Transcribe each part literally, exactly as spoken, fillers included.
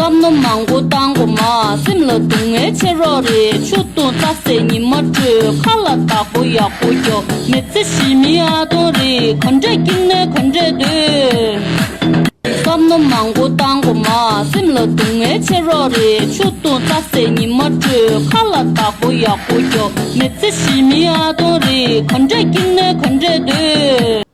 བསམ་མནོ་མང་པོ་བཏང་དགོས་མ། སེམས་ལ་སྡུག་བསྔལ་ཆེ་རོགས་རེད། ཆུ་བཏུང་རྩྭ་ཟས་ཉི་མ་དྲོས། ཁ་ལ་བདག་པོ་ཡག་པོ་རྒྱོབ། མི་ཚེ་ཞི་མི་ཨ་དོ་རེད། ག་འདྲས་སྐྱིད་ནས་ག་འདྲས་སྡོད། བསམ་མནོ་མང་པོ་བཏང་དགོས་མ། སེམས་ལ་སྡུག་བསྔལ་ཆེ་རོགས་རེད། ཆུ་བཏུང་རྩྭ་ཟས་ཉི་མ་དྲོས། ཁ་ལ་བདག་པོ་ཡག་པོ་རྒྱོབ། མི་ཚེ་ཞི་མི་ཨ་དོ་རེད། ག་འདྲས་སྐྱིད་ནས་ག་འདྲས་སྡོད།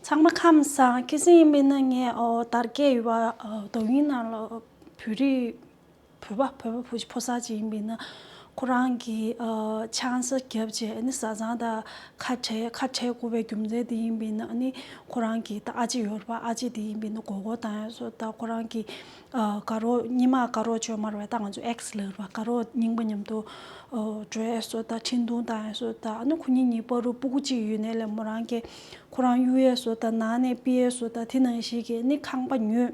ཚང་མ་ཁམས་བཟང་། ཁ་སང་ཡིན་པས་ན་ངས་ཨོ་དར་རྒྱས་ཡོད་པ་ཨོ་དོ་དབྱིངས་ནང་ལ་བོད་རིགས་བོད་པ་བོད་པ་བུ་ཕོ་གསར་ཅིག་ཡིན་པས་ན་ཁོ་རང་གིས་ཨ་ཆང་ས་བརྒྱབ་བྱས་ཨ་ནི་བཟའ་ཚང་དང་ཁ་བྲལ་ཁ་བྲལ་དགོས་པའི་རྒྱུ་མཚན་དེ་ཡིན་པས་ན་ཨ་ནི་ཁོ་རང་གིས་ད་ཨ་ཅེ་ཡོད་རེད་པ། ཨ་ཅེ་དེ་ཡིན་པས་ན་མགོ་སྐོར་བཏང་ཡ་སོགས་ད་ཁོ་རང་གིས་ཨ་དགའ་རོགས་སྔོན་མ་དགའ་རོགས་བྱོས་མ་རེད་པ། ད་ང་ཚོ་ཨེག་སི་ལབ་རེད་པ། དགའ་རོགས་རྙིང་པ་མཉམ་དུ་ཨ་འགྲོ་ཡ་སོགས་ད་འཕྲིན་ཐུང་བཏང་ཡ་སོགས་ད་ཨ་ནི་ཁོ་གཉིས་གཉིས་བར་དུ་སྤུ་གུ་གཅིག་ཡོད་ནའི་ལས་མོ་རང་གིས་ཁོ་རང་གཡུག་ཡ་སོགས་ད་ནང་ནས་ཕུད་ཡ་སོགས་ད་དེ་ནང་བཞིན་གྱི་ནི་ཁང་པ་ཉོས།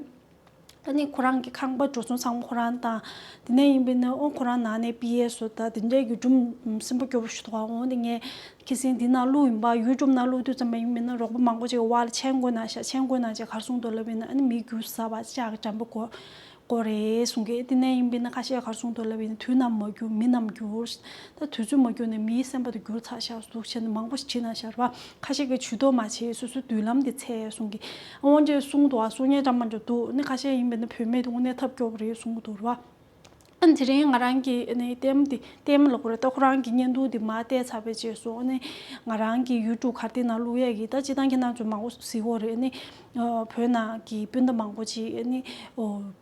ཨ་ནི་ཁོ་རང་གི་ཁང་པ་འགྲོ་སོང་ཚང་མ་ཁོ་རང་བཏང་། དེ་ནས་ཡིན་པས་ན་ཨོ་ཁོ་རང་ནང་ནས་ཕུད་ཡས་བཟོ་ད་དེ་འདྲའི་གི་སྒྲུང་སེམས་པ་སྐྱོ་པོ་ཞིག་འདུག་ག་འོ་དེ་ངས་ཁ་སང་འདི་ནང་བླུགས་ཡིན་པ། ཡུ་ཊུབ་ནང་བླུགས་དུས་ཙམ་པ་ཡིན་པས་ན་རོགས་པ་མང་པོ་ཅིག་གིས་བ་ལ་མཆན་འགོད་གནང་ཤག་མཆན་འགོད་གནང་བྱས་ག་རེ་གསུངས་འདུག་ལབ་པས་ན་ཨ་ནི་མི་རྒྱུ་ཟ་བ་ལྕགས་ཀྱི་འགྲམ་པ་སྒོ་སྒོ་རེད་གསུང་གི། དེ་ནས་ཡིན་པས་ན་ཁ་ཤས་ག་རེ་གསུངས་འདུག་ལབ་པས་ན་དུས་ནམ་མ་འགྱུར་མི་ནམ་འགྱུར། ད་དུས་ཚོད་མ་འགྱུར་ནས་མིའི་སེམས་པ་དེ་འགྱུར་ཚར་ཤག་ཟུག་བྱས་ནས་མང་པོ་ཞིག་བྲིས་གནང་ཤག་རེད་པ། ཁ་ཤས་ཀྱིས་ཇུས་གཏོགས་མ་བྱེད། སོ་སོའི་མདུན་ལམ་དེ་འཚོལ་གསུང་གི། འོན་ཏེ་གསུང་འདུག་ག་གསུང་ཉན་འདྲ་མ་འདྲ་འདུག་ནི་ཁ་ཤས་ཡིན་པས་ན་བུད་མེད་དེ་དངོས་གནས་ཐབས་སྐྱོ་པོ་རེད་གསུང་གི་འདུག་རེད་པ། ཨ་ནི་དེ་རིང་ང་རང་གི་ནི་ལྟད་མོ་འདི་ལྟད་མོ་ལབ་དགོས་རེད། ད་ཁོ་རང་གི་བརྙན་ཐུང་འདི་མར་བལྟས་ཚར་བའི་རྗེས་སུ་ཨ་ནི་ང་རང་གི་ཡུ་ཊུབ་ག་རེ་ནང་བླུག་ཡས་ཀྱི་ད་སྤྱིར་བཏང་ཁྱེད་རང་ཚོ་མང་པོ་གཟིགས་ཡོད་རེད། ཨ་ནི་བོད་ནང་གི་སྤུན་ཟླ་མང་པོ་ཅིག་ཨ་ནི་ཨོ།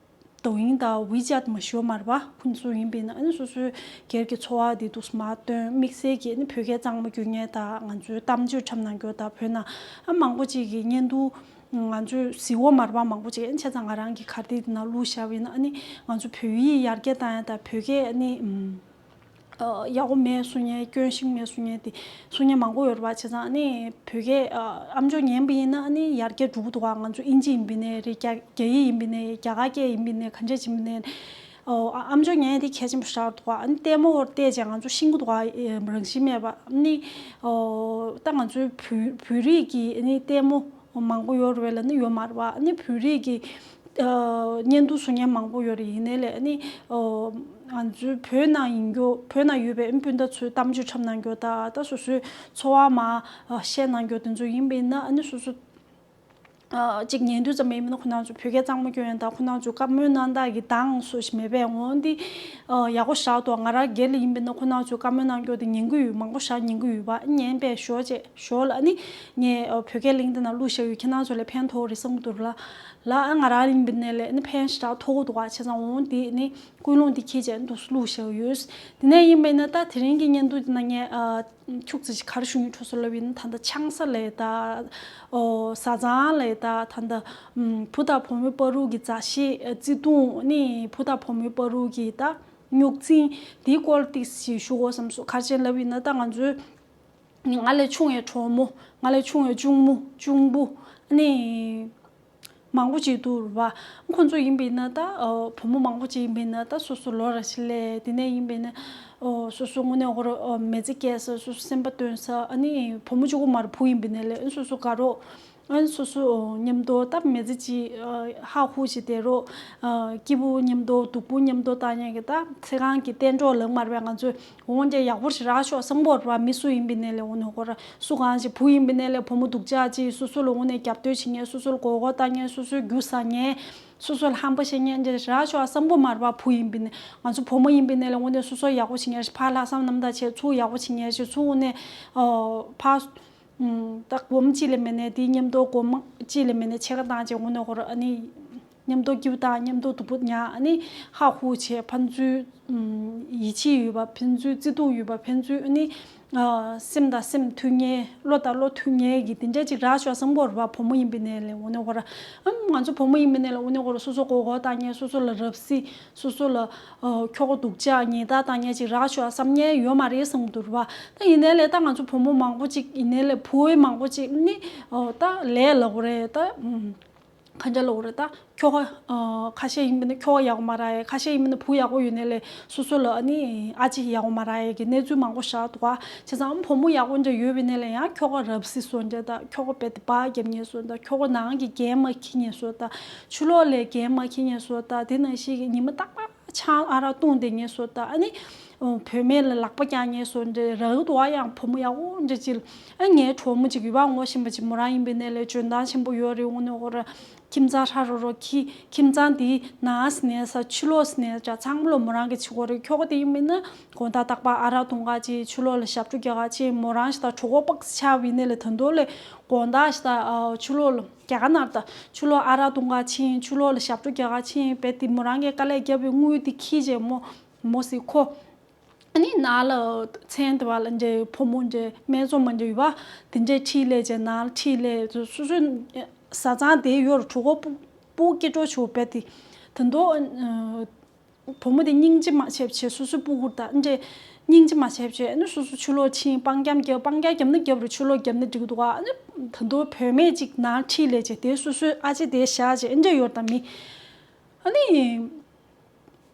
དོ་དབྱིངས་དང་ཝི་ཅེཊ་མ་ཞུ་མ་རེད་པ། ཁོང་ཚོ་ཡིན་པས་ན་ཨ་ནི་སོ་སོའི་སྒེར་གྱི་འཚོ་བ་འདི་འདུག་སེ་མར་སྟོན། དམིགས་བསལ་གྱིས་ཨ་ནི་བོད་སྐད་གཙང་མ་སྐྱོན་མཁན་དང་ང་ཚོའི་གཏམ་བརྗོད་འཁྲབ་གནང་རྒྱུ་དང་བོད་ནང་ཨ་མང་པོ་ཅིག་གིས་བརྙན་ཐུང་ང་ཚོས་གཟིགས་ཡོད་མ་རེད་པ། མང་པོ་ཅིག་ཨ་ནི་བྱས་ཙང་ང་རང་གིས་ག་རེ་དེ་ནང་བླུགས་བཞག་པ་ཡིན་ན་ཨ་ནི་ང་ཚོ་བོད་ཡིག་ཡར་རྒྱས་བཏང་ཡ་དང་བོད་སྐད་ཨ་ནི་ཨ་ཡག་པོ་མེད་གསུང་མཁན་སྐྱོན་ཞིག་མེད་གསུང་མཁན་དེ་གསུང་མཁན་མང་པོ་ཡོད་རེད་པ། བྱས་ཙང་ཨ་ནི་བོད་སྐད་ཨ་ཨམ་ཅོག་ཉན་པ་ཡིན་ན་ཨ་ནི་ཡར་རྒྱས་འགྲོ་གི་འདུག་ག་ང་ཚོ་ཨིན་ཇི་ཡིན་པ་ཡིན་ནའི་རེད། རྒྱ་རྒྱ་ཡིག་ཡིན་པ་ཡིན་ནའི་རྒྱ་གར་སྐད་ཡིན་པ་ཡིན་ནའི་ག་འདྲས་ཡིན་པ་ཡིན་ནའི་ཨོ་ཨ་ཨམ་ཅོག་ཉན་ཡ་དེ་གལ་ཆེན་པོ་ཞིག་རེད་འདུག་ག་ཨ་ནི་ལྟད་མོ་འོག་བལྟས་བྱས་ང་ཚོ་ཤེས་ཀྱི་འདུག་ག་ཨེ་རང་བཞིན་མེད་པ། ཨ་ནི་ཨོ་ད་ང་ཚོའི་བོད་བོད་རིགས་ཀྱི་ཨ་ནི་ལྟད་མོ་མང་པོ་ཡོད་རེད་པས་ལབ་ན་ཡོད་མ་རེད་པ། ཨ་ནི་བོད་རིགས་ཀྱི་ཨ་བརྙན་ཐུང་བཟོ་མཁན་མང་པོ་ཡོད་རེད། ཡིན་ནའི་ལས་ཨ་ནི་ཨོ་ང་ཚོའི་བོད་ནང་ཡིན་རྒྱུ་བོད་ནང་ཡོད་པའི་ཨ་ནི་སྤུན་ཟླ་ཚོའི་གཏམ་བརྗོད་འཁྲབ་གནང་རྒྱུ་དང་ད་སོ་སོའི་འཚོ་བ་མར་ཨ་བཤད་གནང་རྒྱུ་དེ་ཚོ་ཡིན་པས་ན་ཨ་ནི་སོ་སོ་ཨ་གཅིག་ཉན་དུས་ཙམ་པ་ཡིན་ན་ཁོ་རང་ཚོ་བོད་སྐད་གཙང་མ་སྐྱོན་ཡ་དང་ཁོ་རང་ཚོ་བཀའ་མོལ་གནང་སྟངས་ཀྱི་གདངས་སུ་ཞིག་མེད་པས་འོ་འདི་ཨ་ཡག་པོ་ཞེ་དྲག་འདུག་ང་རང་སྒེར་ལ་ཡིན་པས་ན་ཁོ་རང་ཚོའི་བཀའ་མོལ་གནང་རྒྱུ་དེ་ཉན་གི་ཡོད། མང་པོ་ཞེ་དྲག་ཉན་གི་ཡོད་པ། ཉན་པས་ཞོག་ཅེས་ཞོག་ལ་ཨ་ནི་ངས་ཨ་བོད་སྐད་ལིང་ཏེ་ནང་བླུགས་བཞག་ཡོད། ཁྱེད་རང་ཚོ་ལ་ཕན་ཐོགས་རེད་བསམ་གི་འདུག་ལ། ལ་ཨ་ང་རང་ཡིན་པས་ན་ལས་ཨ་ནི་ཕན་ཞེ་དྲག་ཐོགས་གི་འདུག་བ། བྱས་ཙང་འོ་འདི་ཨ་ནི་ཀུན་སློང་འདི་འཁྱེར་བྱས་འདུག་བླུགས་བཞག་ཡོད། དེ་ནས་ཡིན་པས་ན་ད་དེ་རིང་གི་བརྙན་ཐུང་འདི་ནང་ངས་ཨ། ཁྱུག་ཙམ་ཞིག་ག་རེ་ཞུ་སྙིང་འདོད་སོང་ལབ་ཡིན་ན་ད་ལྟ་ཆང་ས་ལས་ད་ཨོ་བཟའ་ཚང་ལས་ད་ད་ལྟ་ཨམ་བུ་དང་བུ་མོའི་བར་དུ་གི་མཛའ་བཤེས་བརྩེ་དུང་ནི་བུ་དང་བུ་མོའི་བར་དུ་གི་ད་རྙོག་འཛིང་དེའི་སྐོར་ཏོག་ཙམ་ཞིག་ཞུ་དགོས་བསམ་སོང་། ག་རེ་བྱས་ལབ་ཡིན་ན་ད་ང་ཚོའི་ང་ལས་ཆུང་བའི་གྲོགས་མོ་ང་ལས་ཆུང་བའི་གཅུང་མོ་གཅུང་པོ་ནི། མང་པོ་ཅིག་འདུག་རེད་པ། ཁོང་ཚོ་ཡིན་པས་ན་ད་ཨ་བུ་མོ་མང་པོ་ཅིག་ཡིན་པས་ན་ད་སོ་སོ་ལོ་ར་ཞིག་སླེབས། དེ་ནས་ཡིན་པས་ན་ཨ་སོ་སོ་དངོས་གནས་ཁོ་རང་ཨ་མི་ཚེ་སྐྱེལ་ས་སོ་སོ་སེམས་པ་སྟོན་ས་ཨ་ནི་བུ་མོ་གཅིག་པོ་མ་རེད། བུ་ཡིན་པས་ན་ལས་ཨ་སོ་སོ་དགའ་རོགས་ཨ་སོ་སོ་མཉམ་དུ་ད་མི་ཚེ་གཅིག་ཨ་ཧ་ཧུ་ཞིག་བསྡད་རོགས་ཨ་སྐྱིད་པོ་མཉམ་དུ་སྡུག་པོ་མཉམ་དུ་བཏང་ཡས་ཀྱི་ད་ཚེ་གང་གི་གཏན་གྲོགས་ལབ་མ་རེད་པས། ང་ཚོས་འོ་འདྲ་ཡག་པོ་ཞིག་རག་ཤོག་བསམ་གྱི་ཡོད་རེད་པ། མི་སུ་ཡིན་པས་ན་ལས་འོ་ནས་ཁོ་རང་སུ་གང་ཞིག་བུ་ཡིན་པས་ན་ལས་བུ་མོ་སྡུག་ཅག་ཅིག་སོ་སོ་ལ་འོ་ནས་རྒྱབ་གཏོད་བྱེད་མཁན་སོ་སོ་ལ་མགོ་སྐོར་བཏང་མཁན་སོ་སོའི་རྒྱུ་ཟ་མཁན་སོ་སོ་ལ་ཧམ་པ་བཤད་མཁན་འདྲ་རག་ཤོག་བསམ་གྱི་ཡོད་མ་རེད་པ། བུ་ཡིན་པས་ན་ང་ཚོ་བུ་མོ་ཡིན་པས་ན་ལས་འོ་ནས་སོ་སོ་ཡག་པོ་བྱེད་མཁན་ཞིག་ཕར་ལྷག་བསམ་རྣམ་དག་བྱས་ཚུར་ཡག་པོ་བྱེད་མཁན་ཞིག་ཚུར་འོ་ནས་ཕར་ད་སྒོར་མོ་གཅིག་ལས་མེད་ནས་དེའི་མཉམ་དུ་སྒོར་མོ་གཅིག་ལས་མེད་ནས་ཕྱེད་ཀ་བཏང་བྱས་འོ་ནས་ཁོ་རང་ཨ་ནི། མཉམ་དུ་སྐྱིད་པོ་དང་མཉམ་དུ་སྡུག་པོ་མྱངས། ཨ་ནི་ཧ་ཧུ་བྱས། ཕན་ཚུན་ཡིད་ཆེས་ཡོད་པ། ཕན་ཚུན་བརྩེ་དུང་ཡོད་པ། ཕན་ཚུན་ཨ་ནི་སེམས་དང་སེམས་མཐུན་མཁན། བློ་དང་བློ་མཐུན་མཁན་གྱི་དེ་འདྲ་ཅིག་རག་ཤོག་བསམ་གྱི་ཡོད་རེད་པ། བུ་མོ་ཡིན་པའི་ནས་ལས་འོ་ནས་ཁོ་ར། ཨམ་ང་ཚོ་བུ་མོ་ཡིན་པའི་ནས་ལས་འོ་ནས་ཁོ་ར་སོ་སོ་མགོ་སྐོར་བཏང་མཁན། སོ་སོ་ལ་རབ་གཟིགས། སོ་སོ་ལ་ཁྱོ་ག་སྡུག་ཅག་ཉེས་དག་བཏང་མཁན་ཅིག་རག་ཤོག་བསམ་མཁན་ཡོད་མ་རེད་བསམ་གྱི་འདུག་རེད་པ། ད་ཡིན་ནའི་ལས་ད་ང་ཚོ་བུ་མོ་མང་པོ་ཅིག་ཡིན་ནའི་ལས་བུ་མོ་མང་པོ་ཅིག་ནི་ད་ལས་ལབ་དགོས་རེད་ད། ཁ་འཇལ་ལོ་རེད། ད་ཁྱོ་ག་ཨ་ཁ་ཤས་ཡིན་པ་ན་ཁྱོ་ག་ཡག་པོ་མ་རག་ཡས། ཁ་ཤས་ཡིན་པ་ན་བུ་ཡག་པོ་ཡོད་ནའི་ལས་སོ་སོ་ལ་ཨ་ནི་ཨ་ཅེ་ཡག་པོ་མ་རག་ཡས་ཀྱི་གནས་ཚུལ་མང་པོ་ཞིག་འདུག་ག་བྱས་ཙང་བུ་མོ་ཡག་པོ་འདྲ་ཡོད་པའི་ནའི་ལས་ཡང་ཁྱོ་ག་རབ་གཟིགས་བཟོ་འདྲ་དང་། ཁྱོ་ག་རྦད་དེ་སྦག་རྒྱབ་མཁན་བཟོ་དང་། ཁྱོ་ག་ནང་གི་འགན་མ་འཁྱེར་མཁན་བཟོ་དང་། ཕྱི་ལོགས་ལ་འགན་མ་འཁྱེར་མཁན་བཟོ་དང་། དེ་ནང་བཞིན་གྱི་ཉི་མ་རྟག་པར་ཆང་ཨ་རག་བཏུང་བསྡད་མཁན་བཟོ་དང་། ཨ་ནི་བུད་མེད་ལ་ལག་པ་བརྐྱངས་མཁན་བཟོ་འདྲ་རག་འདུག་ག་ཡང་བུ་མོ་ཡག་པོ་འདྲ་ཅིག་ཨ་ངའི་གྲོགས་མོ་ཅིག་ཡུལ་པ་ངོ་ཤེས་པ་ཅིག་མོ་རང་ཡིན་པའི་ནའི་ལས་འཇོན་ཐང་ཆེན་པོ་ཡོད་རེད། འོ་ནས་ཁོ་ར་ཁྱིམ་ཚང་ཧྲ་རོ་རོ། ཁྱི་ཁྱིམ་ཚང་དེའི་ནང་ནས་ས་ཕྱི་ལོགས་ནས་ས་ཚང་མ་ལོ་མོ་རང་གི་བྱེད་སྒོ་རེད། ཁྱོ་ག་དེ་ཡིན་པས་ན་དགོང་དག་རྟག་པར་ཨ་རག་བཏུང་ག་ཅིག་ཕྱི་ལོགས་ལ་ཞབས་བྲོ་རྒྱག་ག་ཅིག་མོ་རང་ཞིག་དང་གྲོགས་པོ་པགས་ཆགས་པའི་ནའི་ལས་ད་དུང་ལས་དགོང་དག་ཞིག་དང་ཕྱི་ལོགས་ལ་རྒྱ་གར་ནང་ད་ཕྱི་ལོགས་ཨ་རག་བཏུང་ག་ཕྱིན། ཕྱི་ལོགས་ལ་ཞབས་བྲོ་རྒྱག་ག་ཕྱིན། རྦད་དེ་མོ་རང་གིས་དཀའ་ལས་བརྒྱབ་པའི་དངུལ་དེ་འཁྱེར་བྱས་མོ་མོ་ཟིག་ཁོ། ཨ་ནི་ནང་ལ་མཚན་དེ་བ་ལ་འདྲ་བུ་མོ་འདྲ་སྨད་འཚོང་མ་འདྲ་ཡོད་པ་དེ་འདྲས་ཁྲིད་ལས་བྱས། ནང་ལ་ཁྲིད་ལས་སོ་སོའི་བཟའ་ཚང་དེ་ཡོད་རེད། གྲོགས་པོ་སྤུ་གུ་སྐྱེ་གྲོགས་ཆུ་བུ་རྦད་དེ་དེ་འདྲ་བུ་མོ་དེ་སྙིང་རྗེ་མ་བྱས་བྱས་སོ་སོའི་སྤུ་གུ་དང་འདྲ་སྙིང་རྗེ་མ་བྱས་བྱས། ཨ་ནི་སོ་སོ་ཕྱི་ལོགས་ཕྱིན་སྤང་འཁྱམ་རྒྱབ། སྤང་འཁྱམ་རྒྱབ་ན་རྒྱབ་རེད། ཕྱི་ལོགས་རྒྱབ་ན་འགྲིག་འདུག་ག་ཨ་ནི་དེ་འདྲ་བུ་མོ་ཅིག་ནང་ཁྲིད་ལས་བྱས་དེ་སོ་སོའི་ཨ་ཅེ་དེ་བཞག་བྱས་འདྲ་ཡོད་དམ་མི། ཨ་ནི།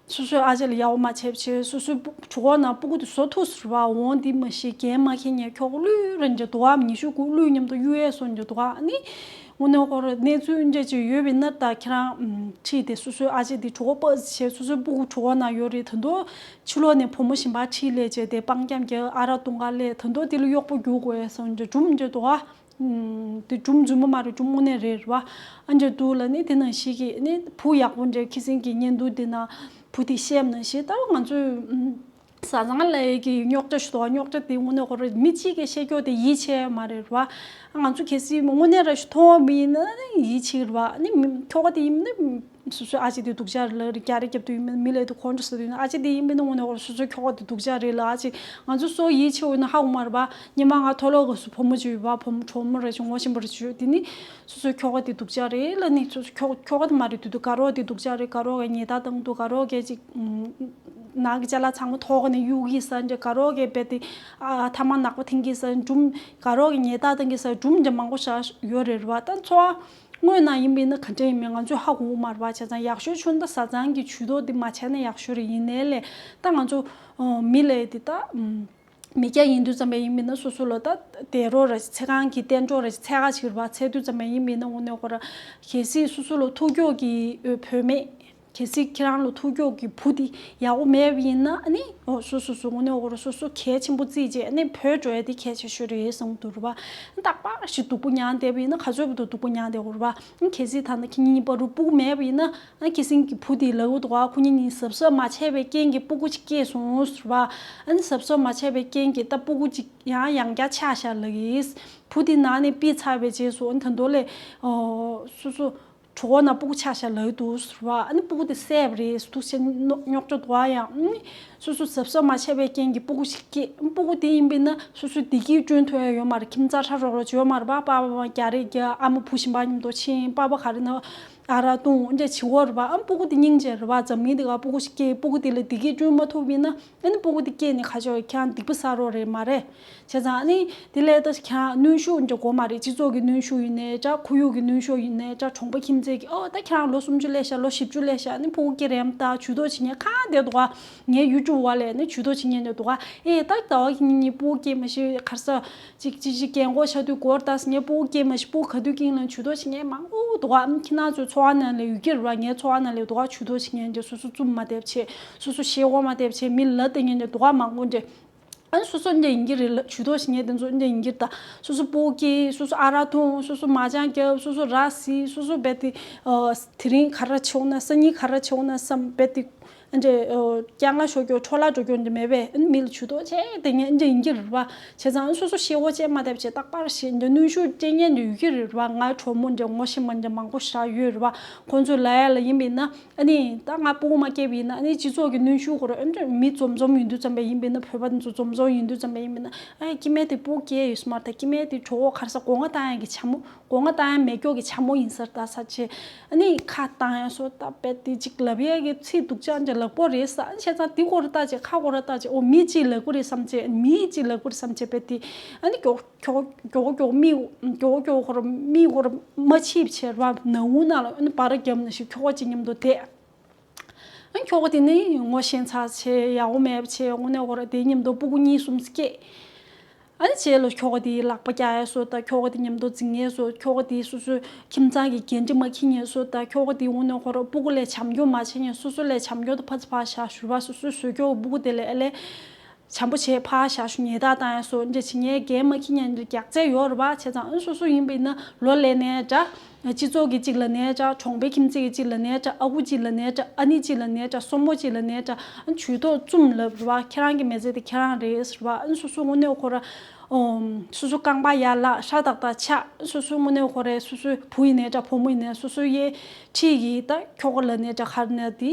སོ་སོའི་ཨ་ཅེ་ལ་ཡག་པོ་མ་བྱས་བྱས། སོ་སོའི་སྤུ་གྲོད་ཁོག་ནང་སྤུ་གུ་དེ་བཟོ་ཐུབ་ཟེར་བ། འོང་འདི་མ་ཤེས། འགན་མ་འཁྱེར་མཁན་ཁྱོ་ག་ལུས་རེད་འདྲ་འདུག་ག་ཉི་ཤུ་དགུ་ལུས་མཉམ་དུ་གཡུག་ཡས་སོང་འདྲ་འདུག་ག་ཨ་ནི་དངོས་གནས་ཁོ་ར་གནས་ཚུལ་འདྲ་ཅིག་ཡོད་པ་ཡིན་ན་ད་ཁྱེད་རང་ཁྲིད་དེ་སོ་སོའི་ཨ་ཅེ་དེ་གྲོད་ཁོག་པ་བྱས། སོ་སོའི་སྤུ་གུ་གྲོད་ཁོག་ནང་ཡོད་རེད། ད་དུང་ཕྱི་ལོགས་ནས་བུ་མོ་གཞན་པ་ཁྲིད་ལས་བྱས་དེ་སྤང་འཁྱམ་རྒྱབ། ཨ་རག་བཏུང་ག་ལས། ད་དུང་དེ་ལ་གཡོག་པོ་རྒྱུག་དགོས་སོང་འདྲ་སྒྲུང་འདྲ་འདུག་ག་དེ་སྒྲུང་རྫུན་མ་མ་རེད། སྒྲུང་དངོས་གནས་རེད་རེད་པ། ཨ་འདྲ་འདུག་ལ་ནི་དེ་ནང་བཞིན་གྱི་ནི་བུ་ཡག་པོ་འདྲ། ཁྱི་སེང་གི་བརྙན་ཐུང་དེ་ནང་བུ་དེ་བཤད་ནང་བཞིན་ད་ང་ཚོའི་བཟའ་ཚང་ལ་ཡི་གི་རྙོག་དྲ་ཞིག་འདུག་རྙོག་དྲ་དེ་དངོས་གནས་ཁོ་ར་མི་གཅིག་གིས་བཤད་རྒྱུ་དེ་ཡིད་ཆེས་མ་རེད་རེད་པ། ང་ཚོ་གལ་སྲིད་དངོས་གནས་ར་ཞིག་མཐོང་བ་མིན་ན་ཡིད་ཆེས་རེད་པ། ནི་ཁྱོ་ག་དེ་ཡིན་ན། སོ་སོའི་ཨ་ཅེ་དེ་སྡུག་ཅག་རེད་ལབ་རེད། རྒྱག་རེས་རྒྱབ་དུས་ཡིན་མིན་མི་ལ་དེ་ཁོང་ཁྲོ་ཟ་དུས་ཡིན་ན། ཨ་ཅེ་དེ་ཡིན་མིན་ན་དངོས་གནས་ཁོ་ར་སོ་སོའི་ཁྱོ་ག་དེ་སྡུག་ཅག་རེད་ལབ། ཨ་ཅེ་ང་ཚོ་སོ་ཡིད་ཆེས་འོས་ན་ཧ་གོ་མ་རེད་པ། སྔོན་མ་ང་མཐོ་སློབ་སྐབས་སུ་བུ་མོ་ཅིག་ཡོད་པ། བུ་མོ་གྲོགས་མོ་རེད་ཅིག་ངོ་ཤེས་པ་རེད་ཅིག་ཡོད། དེ་ནི་སོ་སོའི་ཁྱོ་ག་དེ་སྡུག་ཅག་རེད་ལབ་ནི། སོ་སོའི་ཁྱོ་ཁྱོ་ག་དེ་མ་རེད་དུས་དུ་དགའ་རོགས་དེ་སྡུག་ཅག་རེད། དགའ་རོགས་གིས་ཉེས་དག་བཏང་འདུག་དགའ་རོགས་གིས་ཅིག་ནང་གི་ཅ་ལག་ཚང་མ་ཐོག་ནས་གཡུག་གི་ཟེར་འདྲ། དགའ་རོགས་གིས་རྦད་དེ་ཨ་ཐ་མག་ནག་པོ་འཐེན་གི་ཟེར་སྒྲུང་། དགའ་རོགས་གིས་ཉེས་དག་བཏང་གི་ཟེར་སྒྲུང་འདྲ་མང་པོ་ཞིག་ཡོད་རེད་རེད་པ། ད་འཚོ་བ་དངོས་ནང་ཡིན་པ་ཡིན་ན་ག་འདྲ་ཡིན་མིན་ང་ཚོས་ཧ་གོ་གི་མ་རེད་པ། བྱས་ཙང་ཡག་ཤོས་བྱུང་ན་ད་བཟའ་ཚང་གི་ཇུས་གཏོགས་འདི་མ་བྱས་ན་ཡག་ཤོས་རེད། ཡིན་ནའི་ལས་ད་ང་ཚོ་མི་ལ་དེ་ད་མི་སྐྱ་ཡིན་དུས་ཙམ་པ་ཡིན་པ་ཡིན་ན་སོ་སོ་ལ་ད་དེ་རོགས་ར་ཚེ་གང་གི་གཏན་གྲོགས་ར་འཚོལ་ག་ཅིག་རེད་པ། འཚོལ་དུས་ཙམ་པ་ཡིན་པ་ཡིན་ན་དངོས་གནས་ཁོ་ར་གལ་སྲིད་སོ་སོ་ལ་ཐུག་ཕྱོགས་ཀྱི་བུད་མེད། གལ་སྲིད་ཁྱེད་རང་ལ་ཐུག་ཕྱོགས་ཀྱི་བུ་དེ་ཡག་པོ་མེད་པ་ཡིན་ན། ཨ་ནི་འོ་སོ་སོ་སོ་དངོས་གནས་ཁོ་ར་སོ་སོ་གལ་ཆེན་པོ་བརྩིས་བྱས། ཨ་ནི་བུད་འགྲོ་ཡ་དེ་གལ་ཆེ་ཤོས་རེད་བསམ་གྱི་འདུག་རེད་པ། རྟག་པར་ཞིག་སྡུག་པོ་མྱངས་བསྡད་པ་ཡིན་ན་ག་ཚོད་བར་དུ་སྡུག་པོ་མྱངས་བསྡད་དགོས་རེད་པ། གལ་སྲིད་ཐ་ན་ཁྱེད་གཉིས་བར་དུ་སྤུ་གུ་མེད་པ་ཡིན་ན། ཨ་ཁྱི་སེང་གི་བུ་དེ་ལབ་ཀྱི་འདུག་ག་ཁོ་གཉིས་གཉིས་གཟབ་གཟབ་མ་བྱས་པའི་རྐྱེན་གྱིས་སྤུ་གུ་ཅིག་སྐྱེས་སོང་ཟེར་བ། ཨ་ནི་གཟབ་གཟབ་མ་བྱས་པའི་རྐྱེན་གྱིས་ད་སྤུ་གུ་ཅིག་ཡང་ཡང་བསྐྱར་ཆགས་ཤག་ལབ་ཀྱི་ཡིན། བུ་དེ་ནང་ནས་ཕུད་ཚར་བའི་རྗེས་སུ་ཨ་ནི་ད་དུང་ལས་སོ་སོ། གྲོད་ཁོག་ནང་སྤུ་གུ་ཆགས་ཤག་ལབ་ཀྱི་འདུག་ཟེར་བ། ཨ་ནི་སྤུ་གུ་དེ་བསད་པ་རེད་ཟེར་འདུག་སེ་རྙོག་དྲ་འདུག་ག་ཡང་། ཨ་ནི་སོ་སོ་གཟབ་གཟབ་མ་བྱས་པའི་རྐྱེན་གྱིས་སྤུ་གུ་ཞིག་སྐྱེས། སྤུ་གུ་དེ་ཡིན་པས་ན་སོ་སོའི་བདེ་སྐྱིད་བསྐྲུན་ཐུབ་ཡ་ཡོད་མ་རེད། ཁྱིམ་ཚང་ཧྲ་རོག་རོག་ཅིག་ཡོད་མ་རེད་པ། པ་ཕ་རྒྱག་རེས་རྒྱག་ཨ་མ་བུ་གཞན་པ་མཉམ་དུ་ཕྱིན། པ་ཕ་ག་རེ་ན་ཨ་རག་བཏུང་འདྲ་བྱེད་ཀྱི་ཡོད་རེད་པ། ཨ་སྤུ་གུ་དེ་སྙིང་རྗེ་རེད་པ། འཛམ་གླིང་འདི་ག་སྤུ་གུ་ཞིག་སྐྱེས། སྤུ་གུ་དེ་ལ་བདེ་སྐྱིད་བསྐྲུན་མ་ཐུབ་པ་ཡིན་ན། ཨ་ནི་སྤུ་གུ་དེ་སྐྱེས་ནས་ཁ་ཕྱོགས་ཁྱེད་རང་སྡིག་པ་བསགས་རོགས་རེད་མ་རེད། བྱས་ཙང་ཨ་ནི་དེ་ལས་ད་ཁྱེད་རང་གནོན་ཤུགས་འདྲ་དགོས་མ་རེད། སྤྱི་ཚོགས་ཀྱི་གནོན་ཤུགས་ཡིན་ནའི་འདྲ། ཁོར་ཡུག་གི་གནོན་ཤུགས་ཡིན་ནའི་འདྲ། གྲོང་པ་ཁྱིམ་མཚེས་ཀྱི་ཨོ་ད་ཁྱེད་རང་ལོ་སུམ་ཅུ་སླེབས་ཤག་ལོ་བཞི་བཅུ་སླེབས་ཤག་ཨ་ནི་སྤུ་གུ་སྐྱེས་རན་ད་ཇུས་གཏོགས་བྱེད་མཁན་གང་བསྡད་འདུག་ག་ངའི་ཡུ་ཊུབ་བ་ལས་ནི་ཇུས་གཏོགས་བྱེད་མཁན་འདྲ་འདུག་ག་ཨེ་ད་ཟླ་བ་ཁྱེད་གཉིས་སྤུ་གུ་སྐྱེས་མ་ཤེས་གར་ས་ཅིག་ཅིག་ཅིག་རྒན་གོག་ཆགས་དུས་སྒོར་ད་ངའི་སྤུ་གུ་སྐྱེས་མ་ཤེས། སྤུ་གུ་ག་དུས་སྐྱེས་ལ་ཇུས་གཏོགས་བྱེད་མཁན་མང་པོ་འདུག་ག་ཨ་ནི་ཁྱེད་རང་ཚོའི་འཚོ་བ་ནང་ལ་ཡོད་ཀྱི་རེད་པ། ངའི་འཚོ་བ་ནང་ལ་འདུག་ག་ཇུས་གཏོགས་བྱེད་མཁན་འདྲ། སོ་སོ་བཙུན་མ་བསྡད་བྱས། སོ་སོ་ཞེ་དགོས་མ་བསྡད་བྱས། མི་ལ་བསྟན་མཁན་འདྲ་འདུག་ག་མང་པོ་འདྲ། ཨ་ནི་སོ་སོ་འདྲ་ཡིན་གྱི་རེད་ལ། ཇུས་གཏོགས་བྱེད་མཁན་དེ་ཚོ་འདྲ་ཡིན་གྱི་རེད་ད། སོ་སོ་སྤུ་གུ་སྐྱེས། སོ་སོ་ཨ་རག་འཐུང་། སོ་སོ་མ་ཅང་རྒྱབ། སོ་སོ་ར་བཟི། སོ་སོ་རྦད་དེ་ཨ་དེ་རིང་ག་རེ་བྱུང་ན། སང་ཉིན་ག་རེ་བྱུང་ན་བསམ་རྦད་དེ་ འདྲེ་སྐྱ་ང་ཤོར་རྒྱུ་འཕྲོ་བརླག་འགྲོ་རྒྱུ་འདྲེ་མེད་པས། མི་ལ་ཇུས་གཏོགས་བྱས་དེ་ངས་འདྲེ་ཡིན་གྱི་རེད་བ། བྱས་ཙང་སོ་སོ་ཤེས་འོ་བྱས་མ་བསྡད་བྱས་རྟག་པར་ཞེ་འདྲེ་གནོན་ཤུགས་སྤྲད་ཉན་འདྲེ་ཡོད་ཀྱི་རེད་བ། ང་གྲོགས་མོ་འདྲེ་ངོ་ཤེས་མ་འདྲེ་མང་པོ་ཞེ་དྲག་ཡོད་རེད་བ། ཁོང་ཚོ་ལ་ཡ་ལ་ཡིན་པས་ན་ཨ་ནི་ད་ང་སྤུ་གུ་མ་སྐྱེས་པ་ཡིན་ན་ཨ་ནི་སྤྱི་ཚོགས་ཀྱི་གནོན་ཤུགས་ཁོ་ར་ཨ་འདྲེ་མི་འཛོམས་འཛོམས་ཡིན་དུས་ཙམ་པ་ཡིན་པས་ན་བོད་པ་འདི་ཚོ་འཛོམས་འཛོམས་ཡིན་དུས་ཙམ་པ་ཡིན་པས་ན་ཨ་སྐྱེ་དམན་དེ་སྤུ་གུ་སྐྱེས་ཡོད་ས་མ་རེད། ད་སྐྱེ་དམན་དེ་གྲོགས་པོ་ག་རེ་ཟ་སྒོ་ང་བཏང་ཡ་གི་བྱ་མོ། སྒོ་ང་བཏང་ཡ་མེད་སྐྱོ་གི་བྱ་མོ་ཡིན་ས་རེད། ད་ས་ཆེ་ཨ་ནི་ཁ་བཏང་ཡ་སོ་ད་དཔེ་དེ་ཅིག་ལབ་ཡ་གི་ཚིག་སྡུག་ཅག་འདྲ་ལབ་གོ་རེད་ས། ཨ་ནི་བྱས་ཙང་དེ་སྐོར་ལྟ་ཅེ་ཁ་སྐོར་ལྟ་ཅེ་ཨོ་མི་གཅིག་ལབ་གོ་རེད་བསམ་ཅེ་མི་གཅིག་ལབ་གོ་རེད་བསམ་ཅེ་དཔེ་དེ་ཨ་ནི་མགྱོགས་མགྱོགས་མགྱོགས་མགྱོགས་མི་མགྱོགས་མགྱོགས་ཁོ་ར་མི་ཁོ་ར་མ་ཕྱིས་བྱས་ར་ནང་འུ་ནང་ལ་ཨ་ནི་བར་རྒྱབ་ན་ཞིག་ཁྱོ་ག་ཅིག་མཉམ་དུ་བསྡད། ཨ་ཁྱོ་ག་དེ་ནི་ངོ་ཤེས་ཚར་ཆེ་ཡག་པོ་མེད་པ་ཆེ་དངོས་གནས་ཁོ་ར་དེ་མཉམ་དུ་སྤུ་གུ་གཉིས་གསུམ་སྐྱེས། ཨ་ནི་རྗེས་ལ་ཁྱོ་ག་དེའི་ལག་པ་རྒྱག་ཡས་སོ་ད་ཁྱོ་ག་དེ་མཉམ་དུ་འཛིང་ཡས་སོ་ཁྱོ་ག་དེ་སོ་སོའི་ཁྱིམ་ཚང་གི་འགན་འཁྲི་མ་འཁྱེར་ཉན་སོ་ད་ཁྱོ་ག་དེ་དངོས་གནས་ཁོ་ར་སྤུ་གུ་ལས་བྱམས་སྐྱོང་མ་བྱེད་ཉན་སོ་སོ་ལས་བྱམས་སྐྱོང་དུ་ཕ་ཚ་ཕ་ཞག་ཞུ་བ་སོ་སོའི་བཟོས་ཁྱོ་ག་སྤུ་གུ་དེ་ལས་ཨ་ལས། བྱམས་པོ་བྱས་ཕར་བཞག་ཞུ་ཉེས་རྡུང་བཏང་ཡ་སོགས་འདྲ་བྱེད་ཉེས་འགན་མ་འཁྱེར་ཉེས་འདྲ་རྒྱག་རྩིས་ཡོད་རེད་པ། བྱས་ཙང་ཨ་སོ་སོ་ཡིན་པ་ཡིན་ན་ལོ་ལས་ནའི་འདྲ། སྤྱི་ཚོགས་ཀྱི་གཅིག་ལ་ནའི་འདྲ། གྲོང་པའི་ཁྱིམ་མཚེས་ཀྱི་གཅིག་ལ་ནའི་འདྲ། ཨ་ཁུ་གཅིག་ལ་ནའི་འདྲ། ཨ་ནེ་གཅིག་ལ་ནའི་འདྲ། སྲུ་མོ་གཅིག་ལ་ནའི་འདྲ། ཨ་ཇུས་གཏོགས་བཙུམ་ལབ་རེད་པ། ཁྱེད་རང་གི་མི་ཚེ་དེ་ཁྱེད་རང་རེད་ཟེར་བ། ཨ་སོ་སོ་དངོས་གནས་ཁོ་ར། ཨོམ། སོ་སོ་རྐང་པ་ཡར་བརླག་ཤ་སྟག་སྟག་ཆགས། སོ་སོ་དངོས་གནས་ཁོ་རའི་སོ་སོའི་བུ་ཡིན་ནའི་འདྲ་བུ་མོ་ཡིན་ནའི་སོ་སོའི་ཡའི་འཁྲིས་ཀྱི་ད་ཁྱོ་ག་ལབ་ནའི་འདྲ་ག་རེ་ནའི་དེ་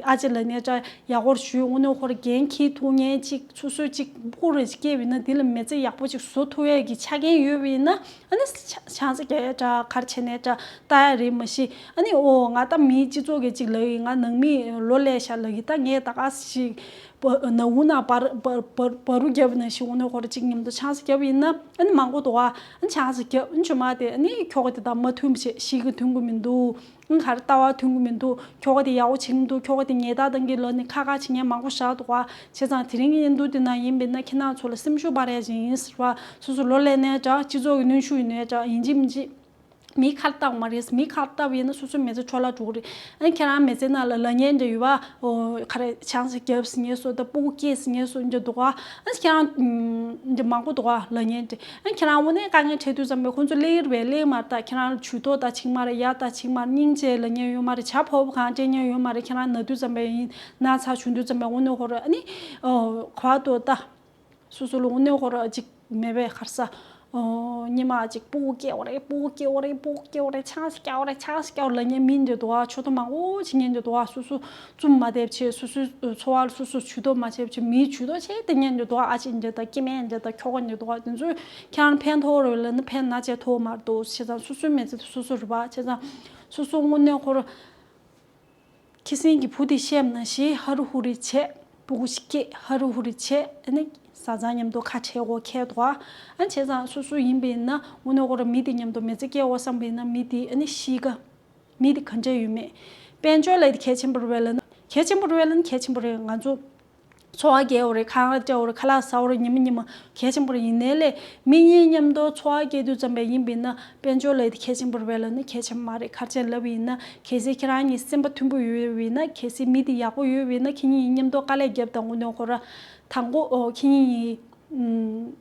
ཨ་ཅེ་ལབ་ནའི་འདྲ་ཡག་པོ་ཞུས། དངོས་གནས་ཁོ་ར་འགན་འཁྱེར་ཐུབ་མཁན་ཅིག་སོ་སོའི་ཅིག་སྤུ་གུ་རེ་ཅིག་སྐྱེས་པ་ཡིན་ན་དེ་ལ་མི་ཚེ་ཡག་པོ་ཅིག་བཟོ་ཐུབ་ཡས་ཀྱི་ཆ་རྐྱེན་ཡོད་པ་ཡིན་ན་ཨ་ནི་ཆ་ཆང་ས་རྒྱག་ཡས་འདྲ་ག་རེ་བྱས་ནའི་འདྲ་ལྟ་ཡ་རེད། མ་གཞི་ཨ་ནི་ཨོ་ང་ད་མི་སྤྱི་ཚོགས་ཀྱི་ཅིག་ལབ་ཡིན། ང་ནང་མི་ལོ་ལས་ཤག་ལབ་ཡིན། ད་ངས་ད་ག་ཞིག་ནང་འུ་ནང་བར་བར་བར་བར་རུ་རྒྱབ་ནས་ཤི་འུ་ནས་ཁོ་ར་གཅིག་མཉམ་དུ་ཆང་ས་རྒྱབ་ཡིན་ན་ཨ་ནི་མང་པོ་འདུག་ཨ། ཨ་ནི་ཆང་ས་རྒྱབ་ཨ་ནི་ཆུ་དམག་དེ་ཨ་ནི་ཁྱོ་ག་དེ་དང་མ་མཐུན་པ་བྱེད། ཤི་གི་མཐུན་གི་མི་འདུག་ཨ་ནི་ག་རེ་ལྟ་བ་མཐུན་གི་མི་འདུག་ཁྱོ་ག་དེ་ཡག་པོ་བྱེད་གི་མི་འདུག་ཁྱོ་ག་དེ་ཉེས་རྡུང་གཏོང་གི་ལབ་ནས་ཁ་ཁ་བྱེད་མཁན་མང་པོ་ཞེ་དྲག་འདུག་ཨ། བྱས་ཙང་དེ་རིང་གི་བརྙན་ཐུང་དེ་ནང་ཡིན་པས་ན་ཁྱེད་རང་ཚོ་ལ་སེམས་ཤུགས་སྤར་ཡ་ཅིག་ཡིན་ཟེར་བ། སོ་སོ་ལོ་ལས་ནའི་འདྲ་སྤྱི་ཚོགས་ཀྱི་གནོན་ཤུགས་ཡིན་ནའི་འདྲ་ཡིན་གཅིག་མིན་གཅིག་མི་ཁ་ལ་བཏགས་མ་རེད། མི་ཁ་ལ་བཏགས་པ་ཡིན་ན་སོ་སོའི་མི་ཚེ་འཕྲོ་བརླག་འགྲོ་གི་རེད། ཨ་ནི་ཁྱེད་རང་མི་ཚེ་ནང་ལ་ལབ་མཁན་འདྲ་ཡོད་པ། ཨོ་ག་རེ་ཆང་ས་རྒྱབ་ཟེར་མཁན་སོ་ད་སྤུ་གུ་སྐྱེས་ཟེར་མཁན་སོ་འདྲ་འདུག་ཨ། ཨ་ནི་ཁྱེད་རང་འདྲ་མང་པོ་འདུག་ཨ་ལབ་མཁན་འདྲ། ཨ་ནི་ཁྱེད་རང་དངོས་གནས་དཀའ་ངལ་འཕྲད་དུས་ཙམ་པས་ཁོང་ཚོ་སླེབས་ཀྱི་རེད་པས་སླེབས་མ་རེད། ད་ཁྱེད་རང་ལ་ཇུས་གཏོགས་ད་བྱེད་མ་རེད། ཡ་ད་བྱེད་མ་རེད། སྙིང་རྗེ་ལབ་མཁན་ཡོད་མ་རེད། ཇ་ཕོར་པ་གང་སྤྲད་མཁན་ཡོད་མ་རེད། ཁྱེད་རང་ན་དུས་ཙམ་པས་ཡིན་ན་ཚ་བྱུང་དུས་ཙམ་པས་དངོས་གནས་ཁོ་ར་ཨ་ནི་ཨོ་ག་བ་དུ་ད། སོ་སོ་ལ་དངོས་གནས་ཁོ་ར་ཅིག་མེད་པའི་ཁར་ས། ཨོ་ཉི་མ་ཅིག་སྤུ་གུ་སྐྱེ་བ་རེད། སྤུ་གུ་སྐྱེ་བ་རེད། སྤུ་གུ་སྐྱེ་བ་རེད། ཆང་ས་རྒྱག་པ་རེད། ཆང་ས་རྒྱག་པ་ལབ་མཁན་མི་འདྲ་འདུག་ཨ། ཆོ་ཐོ་མང་པོ་བྱེད་མཁན་འདྲ་འདུག་ཨ། སོ་སོ་བཙུམ་མ་བསྡད་བྱས་སོ་སོའི་འཚོ་བ་ལ་སོ་སོ་ཇུས་གཏོགས་མ་བྱས་བྱས་མིའི་ཇུས་གཏོགས་བྱས་བསྡད་མཁན་འདྲ་འདུག་ཨ། ཨ་ཅེ་འདྲ་དང་སྐྱེ་དམན་འདྲ་དང་ཁྱོ་ག་འདྲ་འདུག་ཨ། དེ་ཚོས་ཁྱེད་རང་ཕན་ཐོགས་རེད་ལབ་ན་ཕན་ན་ཅིག་ཐོགས་མ་རེད་འདུག་བྱས་ཙང་སོ་སོའི་མི་ཚེ་དེ་སོ་སོ་རེད་པ། བྱས་ཙང་སོ་སོ་དངོས་གནས་ཁོ་ར། ཁྱི་སེང་གི་བུ་དེ་ཤེས་ན་ཞེས་ཧ་རུ་ཧུ་རི་བྱས། སྤུ་གུ་ཞིག་སྐྱེས་ཧ་རུ་ཧུ་རི་བྱས། ཨ་ནི་བཟའ་ཚང་མཉམ་དུ་ཁ་བྲལ་དགོས་ཁེལ་འདུག་ཨ། ཨ་བྱས་ཙང་སོ་སོ་ཡིན་པས་ན་དངོས་གནས་ཁོ་ར་མི་དེ་མཉམ་དུ་མི་ཚེ་སྐྱེལ་དགོས་བསམ་པས་ན་མི་དེ་ཨ་ནི་ཤི་ཀ་མི་དེ་ག་འདྲ་ཡོད་མེད། དཔལ་འབྱོར་ལ་དེ་གལ་ཆེན་པོ་རེད་པས་ལབ་ན་གལ་ཆེན་པོ་རེད་པས་ལབ་ན་གལ་ཆེན་པོ་རེད། ང་ཚོ་འཚོ་བ་སྐྱེལ་བ་རེད། ཁང་གླ་སྤྲད་པ་རེད། ཁ་ལག་ཟ་བ་རེད། ཉི་མ་ཉི་མ་གལ་ཆེན་པོ་རེད། ཡིན་ནའི་ལས་མི་གཉིས་མཉམ་དུ་འཚོ་བ་སྐྱེལ་དུས་ཙམ་པས་ཡིན་པས་ན་དཔལ་འབྱོར་ལ་དེ་གལ་ཆེན་པོ་རེད་པས་ལབ་ན་གལ་ཆེན་པོ་མ་རེད། ག་རེ་བྱས་ལབ་པ་ཡིན་ན་གལ་སྲིད་ཁྱེད་རང་གཉིས་སེམས་པ་མཐུན་པོ་ཡོད་པ་ཡིན་ན་གལ་སྲིད་མི་དེ་ཡག་པོ་ཡོད་པ་ཡིན་ན་ཁྱེད་གཉིས་མཉམ་དུ་དཀའ་ལས་བརྒྱབ་དང་། དངོས་གནས་ཁོ་ར་དང་པོ་ཨོ་ཁྱེད་གཉིས་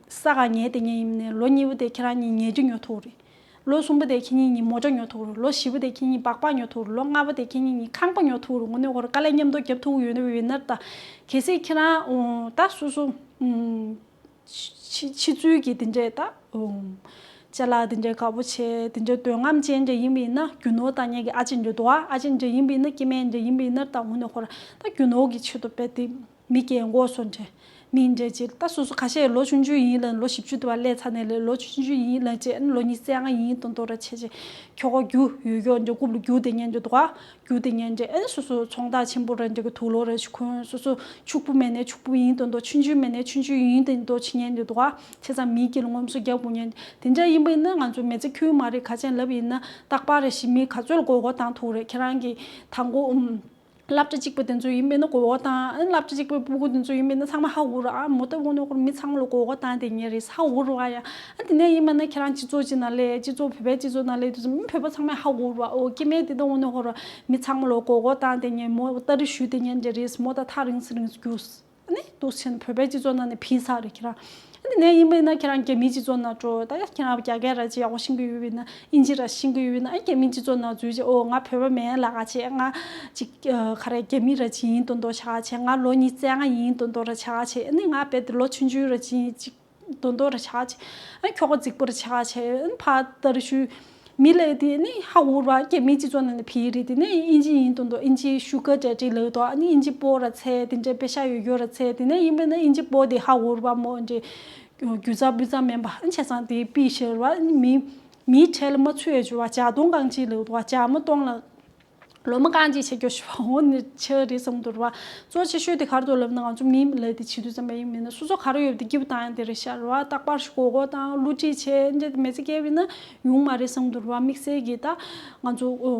ས་ག་ཉལ་དེ་ཉལ་ཡིན་ནའི་ལོ་གཉིས་པ་དེ་ཁྱེད་རང་གཉིས་ཉལ་ཁྲི་ཉོ་ཐུབ་རེད། ལོ་གསུམ་པ་དེ་ཁྱེད་གཉིས་གཉིས་མོ་ཊ་ཉོ་ཐུབ་རེད། ལོ་བཞི་པ་དེ་ཁྱེད་གཉིས་སྦག་སྦག་ཉོ་ཐུབ་རེད། ལོ་ལྔ་པ་དེ་ཁྱེད་གཉིས་གཉིས་ཁང་པ་ཉོ་ཐུབ་རེད། དངོས་གནས་ཁོ་ར་དཀའ་ལས་མཉམ་དུ་རྒྱབ་ཐུབ་ཡོད་ན་ཡོད་ན་ད་གལ་སྲིད་ཁྱེད་རང་ད་སོ་སོ་ཕྱི་ཕྱི་ཚུལ་གྱི་དེ་འདྲས་ད་ཅ་ལག་དེ་འདྲས་དགའ་པོ་བྱས་དེ་འདྲས་འདོད་རྔམ་ཅན་འདྲས་ཡིན་པ་ཡིན་ན་རྒྱུ་ནོར་བཏང་མཁན་གྱི་ཨ་ཅེ་འདྲས་འདུག་ཨ། ཨ་ཅེ་འདྲས་ཡིན་པ་ཡིན་ན་སྐྱེ་དམན་འདྲས་ཡིན་པ་ཡིན་ན་ད་དངོས་གནས་ཁོ་ར་ད་རྒྱུ་ནོར་གྱི་ཆེད་དུ་དཔེ་དེ། མི་སྐྱེ་འགོ་སོང་འདྲ། མི་འདྲ་ཅིག་ད་སོ་སོ་ཁ་ཤས་ལོ་ཆུང་ཆུང་ཡིན་ལབ་ལོ་བཞི་བཅུ་དུ་བ་སླེབས་ཚར་ནས་ལས་ལོ་ཆུང་ཆུང་ཡིན་ལབ་བྱས་ཨ་ནི་ལོ་ཉི་ཤུ་རྩ་ལྔ་ཡིན་མདོག་མདོག་ར་བྱས་བྱས་ཁྱོ་ག་རྒྱུ་ཡོད་ཀྱོག་འདྲ་རྐུབ་ལ་རྒྱུ་དེ་ཉན་འདྲ་འདུག་ག་རྒྱུ་དེ་ཉན་འདྲ་ཨ་ནི་སོ་སོ་ཚོང་རྟགས་ཆེན་པོ་ར་འདྲ་གི་དུག་ལོག་ར་ཞིག་གོན་སོ་སོ་ཕྱུག་པོ་མེད་ནས་ཕྱུག་པོ་ཡིན་མདོག་མདོག་ཆུང་ཆུང་མེད་ནས་ཆུང་ཆུང་ཡིན་མདོག་མདོག་བྱེད་ཉན་འདྲ་འདུག་ག་བྱས་ཙང་མིའི་དཀྱིལ་ངོམ་སོ་རྒྱག་དགོས་ཉན་དེ་འདྲ་ཡིན་པ་ཡིན་ན་ང་ཚོ་མི་ཚེ་འཁྱོལ་མ་རེད། ག་ཅན་ལབ་ཡིན་ན་རྟག་པར་རེ་ཞིག་མི་ག་ཚོད་ལ་མགོ་སྐོར་བཏང་ཐུབ་རེད། ཁྱེད་རང་གི་དང་པོ་ཨུམ། སློབ་གྲྭ་གཅིག་པ་དེ་ཚོ་ཡིན་པས་ན་མགོ་སྐོར་བཏང་། ཨ་ནི་སློབ་གྲྭ་གཅིག་པའི་སྤུ་གུ་དེ་ཚོ་ཡིན་པས་ན་ཚང་མ་ཧ་གོ་ར། ཨ་མོ་ལྟ་བུ་ནི་ཁོར་མི་ཚང་མ་ལ་མགོ་སྐོར་བཏང་དེ་ཉེ་རེད་ཧ་གོ་ར་ཡ། ཨ་དེ་ནས་ཡིན་པ་ན་ཁྱེད་རང་སྤྱི་ཚོགས་ཅིག་ནང་སླེབས་སྤྱི་ཚོགས་བོད་པའི་སྤྱི་ཚོགས་ནང་སླེབས་དུས་ཚོད་མི་བོད་པ་ཚང་མས་ཧ་གོ་ར། ཨོ་སྐྱེ་དམན་དེ་ལྟ་བུ་ནི་ཁོ་ར་མི་ཚང་མ་ལ་མགོ་སྐོར་བཏང་དེ་ཉེ་མོ་ལྟ་རི་ཞུ་དེ་ཉེ་འདྲ་རེད། མོ་ད་ཐག་རིང་སི་རིང་སི་རྒྱུགས། ཨ་ནི་འདུག་ཕྱིན་བོད་པའི་སྤྱི་ཚོགས་ནང་ནས་ཕྱིས་ཚར་རེད་ཁྱེད་རང་ དེ་ནས་ཡིན་པ་ཡིན་ན་ཁྱེད་རང་རྒྱ་མིའི་སྤྱི་ཚོགས་ནང་འགྲོ། ད་ཡ་ཁྱེད་རང་རྒྱ་སྐད་ར་ཅིག་ཡག་པོ་ཤེས་ཀྱི་ཡོད་པ་ཡིན་ན། ཨིན་ཇི་ར་ཤེས་ཀྱི་ཡོད་པ་ཡིན་ན། ཨ་རྒྱ་མིའི་སྤྱི་ཚོགས་ནང་འཛུལ་བྱས། ཨོ་ང་བོད་པ་མིན་ལབ་ག་བྱས། ང་ཅིག་ཨ་ག་རེ་རྒྱ་མི་ར་ཅིག་ཡིན་མདོག་མདོག་ཆགས་བྱས། ང་ལོ་ཉི་ཤུ་རྩ་ལྔ་ཡིན་མདོག་མདོག་ར་ཆགས་བྱས། ཨ་ནི་ང་རྦད་དེ་ལོ་ཆུང་ཆུང་ར་ཅིག་ཡིན་ཅིག་མདོག་མདོག་ར་ཆགས་བྱས། ཨ་ཁྱོ་ག་རྫིག་པོ་ར་ཆགས་བྱས། ཨ་ཕར་ལྟ་ར་ཞུ། མི་ལབ་དེ་ནི་ཧ་གོ་ར་བ། རྒྱ་མིའི་སྤྱི་ཚོགས་ནང་ནས་ཕེབས་རེད། དེ་ནས་ཨིན་ཇི་ཡིན་མདོག་མདོག་ཨིན་ཇི་ཤུ་གར་ཌེ་ཌི་ལབ་འདུག་ཨ་ནི་ཨིན་ཇི་པོ་ར་འཚོལ། དེ་འདྲའི་པེ་ཤག་ཡོད་ཡོད་ར་འཚོལ། དེ་ནས་ཡིན་པ་ཡིན་ན་ཨིན་ཇི་པོ་དེ་ཧ་གོ་ར་བ། མོ་འདྲ་རྒྱུ་རྩ་སྤུས་གཙང་མིན་པ། ཨ་བྱས་ཙང་དེ་ཕུད་ཤེས་ར་བ། ཨ་ནི་མི་མིའི་གྲལ་ལ་མ་ཚུད་ཡ་བྱས་ར་བ། ལྗགས་མདོང་རྐང་གཅིག་ལབ་འདུག་བ། ལྗགས་མ་སྟོང་ལ་ལོ་མ་རྐང་གཅིག་བྱེད་རྒྱུ་ཞུ་བ། འོ་ནི་ཆགས་རེད་བསམ་འདུག་ར་བ། གཙོ་ཆེ་ཤོས་དེ་ག་རེ་འདུག་ལབ་ན། ང་ཚོ་མི་ལབ་དེ་བྱེད་དུས་ཙམ་པ་ཡིན་པ་ཡིན་ན་སོ་སོ་ག་རེ་ཡོད་པ་དེ་སྐྱིད་པོ་བཏང་ཡ་དེ་རེད་ཤག་ར་བ། རྟག་པར་ཞིག་མགོ་སྐོར་བཏང་། བསླུ་བྲིད་བྱས། འདི་མི་ཚེ་སྐྱེལ་བ་ཡིན་ན་ཡོང་མ་རེད་བསམ་འདུག་ར་བ། དམིགས་བསལ་གྱིས་ད་ང་ཚོ་ཨོ་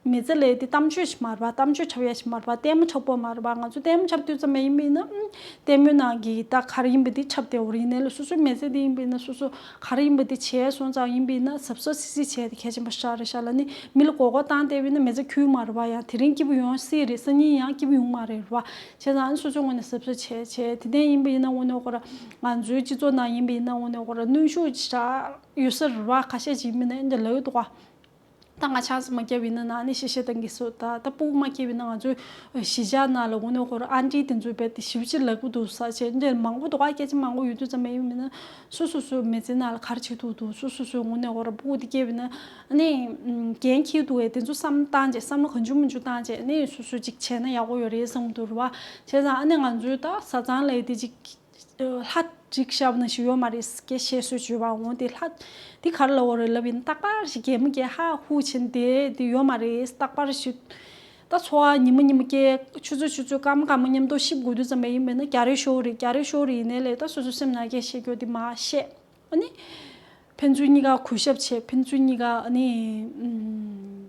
མི་ཚེ་ལབ་དེ་གཏམ་བརྗོད་ཞིག་མ་རེད་བ། གཏམ་བརྗོད་འཁྲབ་ཡ་ཞིག་མ་རེད་བ། ལྟད་མོ་འཁྲབ་དགོས་མ་རེད་བ། ང་ཚོ་ལྟད་མོ་འཁྲབ་དུས་ཙམ་པ་ཡིན་པ་ཡིན་ན། ལྟད་མོའི་ནང་གི་ད་ག་རེ་ཡིན་པ་དེ་འཁྲབ་བསྡད་ཡོད་རེད། ཡིན་ནའི་ལས་སོ་སོའི་མི་ཚེ་དེ་ཡིན་པ་ཡིན་ན་སོ་སོ་ག་རེ་ཡིན་པ་དེ་བྱས་སོང་ཙང་། ཡིན་པ་ཡིན་ན་གཟབ་གཟབ་སིག་སིག་བྱས་དེ་གལ་ཆེན་པོ་ཞིག་རེད་ཤག་ལབ་ནི། མི་ལ་མགོ་སྐོར་བཏང་བསྡད་པ་ཡིན་ན་མི་ཚེ་འཁྱོལ་མ་རེད་བ། ཡང་དེ་རིང་སྐྱིད་པོ་ཡོང་སྲིད་རེད། སང་ཉིན་ཡང་སྐྱིད་པོ་ཡོང་མ་རེད་བ། བྱས་ཙང་ཨ་ནི་སོ་སོའི་ངོས་ནས་གཟབ་གཟབ་བྱས་བྱས། དེ་ནས་ཡིན་པ་ཡིན་ན་དངོས་གནས་ཁོ་ར་ང་ཚོའི་སྤྱི་ཚོགས་ནང་ཡིན་པ་ཡིན་ན་དངོས་གནས་ཁོ་ར་གནོན་ཤུགས་ཞིག་ཡོད་ས་རེད་བ། ཁ་ཤས་ཅིག་ཡིན་པ་ཡིན་ན་འདི་ལབ་ཀྱི་འདུག་ག་ད་ང་ཆང་ས་མ་བརྒྱབ་ཡིན་ན་ནང་ནས་གཤེ་གཤེ་བཏང་གི་སོ། ད་ད་སྤུ་གུ་མ་སྐྱེས་པ་ཡིན་ན་ང་ཚོའི་གཞིས་ཆགས་ནང་ལ་དངོས་གནས་ཁོ་ར་ཨན་ཊི་དེ་ཚོས་རྦད་དེ་ཞེ་པོ་ཅིག་ལབ་ཀྱི་འདུག་ས་བྱས། འདི་མང་པོ་འདུག་ག་སྐད་ཆ་མང་པོ་ཡོད་དུས་ཙམ་པ་ཡིན་པ་ཡིན་ན་སོ་སོ་སོའི་མི་ཚེ་ནང་ལ་ག་རེ་བྱེད་ཐུབ་འདུག་སོ་སོ་སོའི་དངོས་གནས་ཁོ་ར་སྤུ་གུ་དེ་སྐྱེས་པ་ཡིན་ན་ཨ་ནི་འགན་འཁྱེར་འདུག་གས། དེ་ཚོ་བསམ་བཏང་བྱས། བསམ་བློ་གང་བྱུང་མང་བྱུང་བཏང་བྱས། ཨ་ནི་སོ་སོས་ཅིག་བྱས་ན་ཡག་པོ་ཡོད་རེད་བསམ་གྱི་འདུག་ར་བ། བྱས་ཙང་ཨ་ནི་ང་ཚོའི་ད་བཟའ་ཚང་ལབ་དེ་ཅིག་ལྷ་བསྒྲིགས་བཞག་པ་ནང་བཞིན་ཡོད་མ་རེད། སྐད་བཤད་སྲོལ་ཅིག་ཡོད་པ། འོ་དེ་ལྷ་དེ་ག་རེ་ལབ་དགོས་རེད་ལབ་ཡིན་ན། རྟག་པར་ཞིག་གད་མོ་བགད་ཧ་ཧུ་བྱེད་ནི་དེ་དེ་ཡོད་མ་རེད། རྟག་པར་ཞིག་ད་འཚོ་བ་ཉིན་མོ་ཉིན་མོ་སྐྱེལ། ཆུ་ཚོད་ཆུ་ཚོད་སྐར་མ་སྐར་མ་མཉམ་དུ་གཤིབ་དགོས་དུས་ཙམ་པ་ཡིན་པ་ཡིན་ན་རྒྱག་རེས་ཤོར་རེད། རྒྱག་རེས་ཤོར་རེད། ཡིན་ནའི་ལས་ད་སོ་སོ་སེམས་ནང་སྐད་བཤད་རྒྱུ་དེ་མར་བཤད། ཨ་ནི་ཕན་ཚུན་གཉིས་ཀ་གུས་ཞབས་བྱེད། ཕན་ཚུན་གཉིས་ཀ་ཨ་ནི་ཨུམ།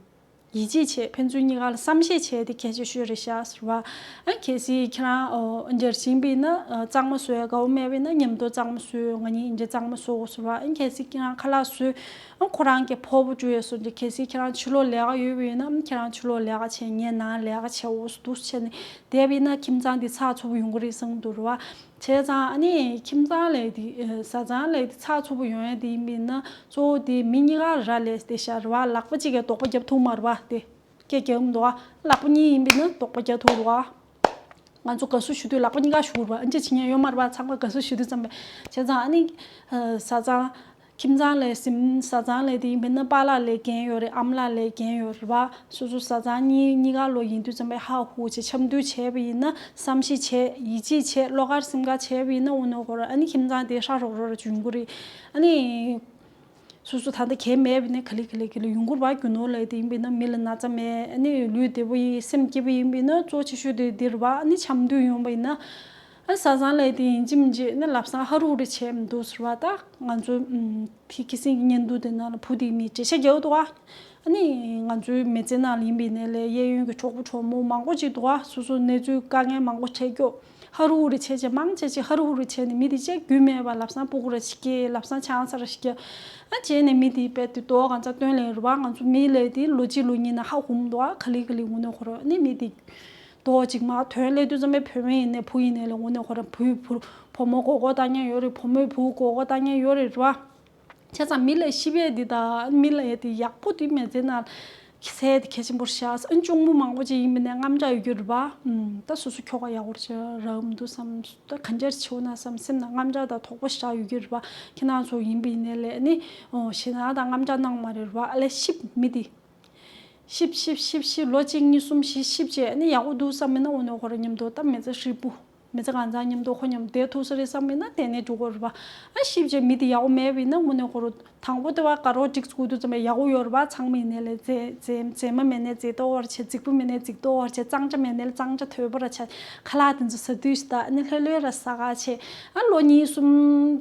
ཡིད་ཆེས་བྱེད། ཕན་ཚུན་གཉིས་ཀ་ལ་བསམ་ཤེས་བྱེད་དེ་གལ་ཆེ་ཤོས་རེད་ཤག་ཟེར་བ། ཨ་གལ་སྲིད་ཁྱེད་རང་ཨོ་འདིར་ཕྱིན་པ་ཡིན་ན་ཨ་གཙང་མ་བཟོ་ཡ་དགའ་པོ་མེད་པ་ཡིན་ན་མཉམ་དུ་གཙང་མ་བཟོས། ང་གཉིས་འདི་གཙང་མ་བཟོ་དགོས་ཟེར་བ། ཨ་གལ་སྲིད་ཁྱེད་རང་ཁ་ལག་བཟོས། ཨ་ཁོ་རང་གི་ཕོར་པ་བཀྲུ་ཡ་བཟོ་འདི། གལ་སྲིད་ཁྱེད་རང་ཕྱི་ལོགས་ལས་ཀ་ཡོད་པ་ཡིན་ན་ཨ་ཁྱེད་རང་ཕྱི་ལོགས་ལས་ཀ་བྱེད། ངས་ནང་ལས་ཀ་བྱེད། འོ་འདུག་བྱས་ནས་བསྡད་པ་ཡིན་ན་ཁྱིམ་ཚང་འདི་ཚགས་ཚུད་པོ་ཡོང་གི་རེད་བསམ་གྱི་འདུག་རེད་བ། བྱས་ཙང་ཨ་ནི་ཁྱིམ་ཚང་ལས་དེ་ཨ་བཟའ་ཚང་ལས་དེ་ཚགས་ཚུད་པོ་ཡོང་ཡ་དེ་ཡིན་པ་ཡིན་ན་གཙོ་བོ་དེ་མི་གཉིས་ཀ་ར་ལས་དེ་ཤ་ར་བ། ལག་པ་གཅིག་གིས་དོགས་པ་རྒྱབ་ཐུབ་མ་རེད་བ། དེ་སྐད་རྒྱབ་མི་འདུག་ཨ། ལག་པ་གཉིས་ཡིན་པ་ཡིན་ན་དོགས་པ་རྒྱབ་ཐུབ་འདུག་ཨ། ང་ཚོ་དགའ་བསུ་ཞུ་དུས་ལག་པ་གཉིས་ཀ་ཞུ་དགོས་རེད་བ། ཨ་འདྲ་བྱེད་མཁན་ཡོད་མ་རེད་བ། ཚང་མ་དགའ་བསུ་ཞུ་དུས་ཙམ་པ། བྱས་ཙང་ཨ་ནི་ཨ་བཟའ་ཚང་ཁྱིམ་ཚང་ལས་ཟིན། བཟའ་ཚང་ལས་དེ་ཡིན་པ་ཡིན་ན་པཱ་ལགས་ལས་འགན་ཡོད་རེད། ཨ་མ་ལགས་ལས་འགན་ཡོད་རེད་བ། སོ་སོ་བཟའ་ཚང་གཉིས་གཉིས་ཀ་ལོ་ཡིན་དུས་ཙམ་པ་ཧ་ཧུ་བྱས། འཆམ་མཐུན་བྱས་པ་ཡིན་ན། བསམ་ཤེས་བྱས། ཡིད་ཆེས་བྱས། བློ་དཀར་སེམས་དཀར་བྱས་པ་ཡིན་ན་དངོས་གནས་ཁོ་རང་ཨ་ནི་ཁྱིམ་ཚང་དེ་ཧྲ་རོག་རོག་ར་ཅིག་ཡོང་གི་རེད། ཨ་ནི་སོ་སོ་ད་ལྟ་གལ་མེད་པ་ཡིན་ན་ག་ལེ་ག་ལེ་ག་ལེ་ཡོང་གི་རེད་བ། རྒྱུ་ནོར་ལས་དེ་ཡིན་པ་ཡིན་ན་མི་ལ་ན་ཚ་མེད། ཨ་ནི་ལུས་བདེ་པོ་ཡིན། སེམས་སྐྱིད་པོ་ཡིན་པ་ཡིན་ན་གཙོ་ཆེ་ཤོས་དེ་འདི་རེད་བ། ཨ་ནི་འཆམ་མཐུན་ཡོང་པ་ཡིན་ན། ཨ་བཟའ་ཚང་ལས་དེ་ཡིན་གཅིག་མིན་གཅིག་ཨ་ནི་ལམ་སང་ཧ་རུ་རུ་བྱས་མི་འདུག་ཟེར་བ། ད་ང་ཚོ་ཨུམ་དེ་ཁ་སང་གི་བརྙན་ཐུང་དེ་ནང་ལ་བུ་དེ་མིས་འགྲེལ་བཤད་རྒྱག་འདུག་བ། ཨ་ནི་ང་ཚོའི་མི་ཚེ་ནང་ལ་ཡིན་པ་ཡིན་ནའི་ལས་གཡས་གཡོན་གྱི་གྲོགས་པོ་གྲོགས་མོ་མང་པོ་ཅིག་འདུག་བ། སོ་སོ་གནས་ཚུལ་དཀའ་ངལ་མང་པོ་འཕྲད་རྒྱུ། ཧ་རུ་ཧུ་རུ་བྱས་བྱས་མང་ཆེ་ཆེ་ཧ་རུ་ཧུ་རུ་བྱས་ནས་མི་དེ་བཅས་རྒྱུས་མེད་པ། ལམ་སང་སྤུ་གུ་ར་ཞིག་སྐྱེས། ལམ་སང་ཆང་ས་ར་ཞིག་སྐྱེས། ཨ་བྱས་ནས་མི་དེ་རྦད་དེ་དོ་གང་ཚ་སྟོན་ལེན་རུ་བ། ང་ཚོ་མི་ལས་དེ་ལོ་གཅིག་ལོ་གཉིས་ནང་ཧ་ཧུམ་འདུག་ཨ། ག་ལེ་ག་ལེ་དངོས་གནས་ཁོ་ར་ནི་མི་དེ་དོ་གཅིག་མ་དོན་ལས་དུས་ཙམ་པའི་བུ་མོ་ཡིན་ནས་བུ་ཡིན་ནས་ལས་དངོས་གནས་ཁོ་ར་བུ་བུ་བུ་མོ་མགོ་སྐོར་བཏང་མཁན་ཡོད་རེད། བུ་མོས་བུ་མགོ་སྐོར་བཏང་མཁན་ཡོད་རེད་རུ་བ། བྱས་ཙང་མི་ལ་ཤི་བས་འདི་དང་མི་ལ་ཡ་དེ་ཡག་པོ་དེ་མི་ཚེ་ནང་ཟས་དེ་གལ་ཆེན་པོར་བཞག་ཨ་གཅུང་མོ་མང་པོ་ཅིག་ཡིན་པ་ནས་དངངས་སྐྲག་ཡོད་རྒྱུ་རེད་པ། ཨུམ། ད་སོ་སོ་ཁྱོ་ག་ཡག་པོ་ཅིག་རག་མི་འདུག་བསམ། ད་ག་འདྲ་བྱེད་འོ་ན་བསམ། སེམས་ནང་དངངས་སྐྲག་དང་དོགས་པ་ཞེ་དྲག་ཡོད་རྒྱུ་རེད་པ། ཁྱེད་རང་ཚོ་ཡིན་པ་ཡིན་ནའི་ལས་ནི་ཨོ་ཞེད་སྣང་དང་དངངས་སྐྲག་གནང་མ་རེད་པ། ཨ་ལས་ཤི་མི་དེ་ཤི་ཤི་ཤི་ཤི་ལོ་གཅིག་གཉིས་གསུམ་བཞི་ཤི་བྱས་ནི་ཡག་པོ་འདུག་བསམ་མེད་ན་འོ་ན་ཁོ་རང་མཉམ་དུ་ད་མི་ཚེ་ཧྲིལ་པོ། མི་ཚེ་གང་ཚང་མཉམ་དུ་ཁོ་མཉམ་བསྡད་ཐུབ་ས་རེད་བསམ་མེད་ན་དེ་ནས་འགྲོ་གི་རེད་པ། ཨ་ཤི་བྱས་མི་དེ་ཡག་པོ་མེད་པ་ཡིན་ན་དངོས་གནས་ཁོ་རང་དང་པོ་དེ་བ་དགའ་རོགས་སྒྲིག་དགོས་དུས་ཙམ་པ་ཡག་པོ་ཡོད་རེད་པ། ཚང་མ་ཡིན་ནའི་ལས་མཛེས་མཛེས་མཛེས་མ་མེད་ནའི་མཛེས་ཏོག་པོ་ར་བྱས། རྫིག་པོ་མེད་ནའི་རྫིག་ཏོག་པོ་ར་བྱས། གཙང་སྦྲ་མེད་ནའི་གཙང་སྦྲ་དོད་པོ་ར་བྱས། ཁ་ལག་དེ་ཚོ་ཟ་དུས་ཤིག་ད་ཨ་ནི་ལྷོད་ལྷོད་ར་ཟ་ག་བྱས། ཨ་ལོ་གཉིས་གསུམ་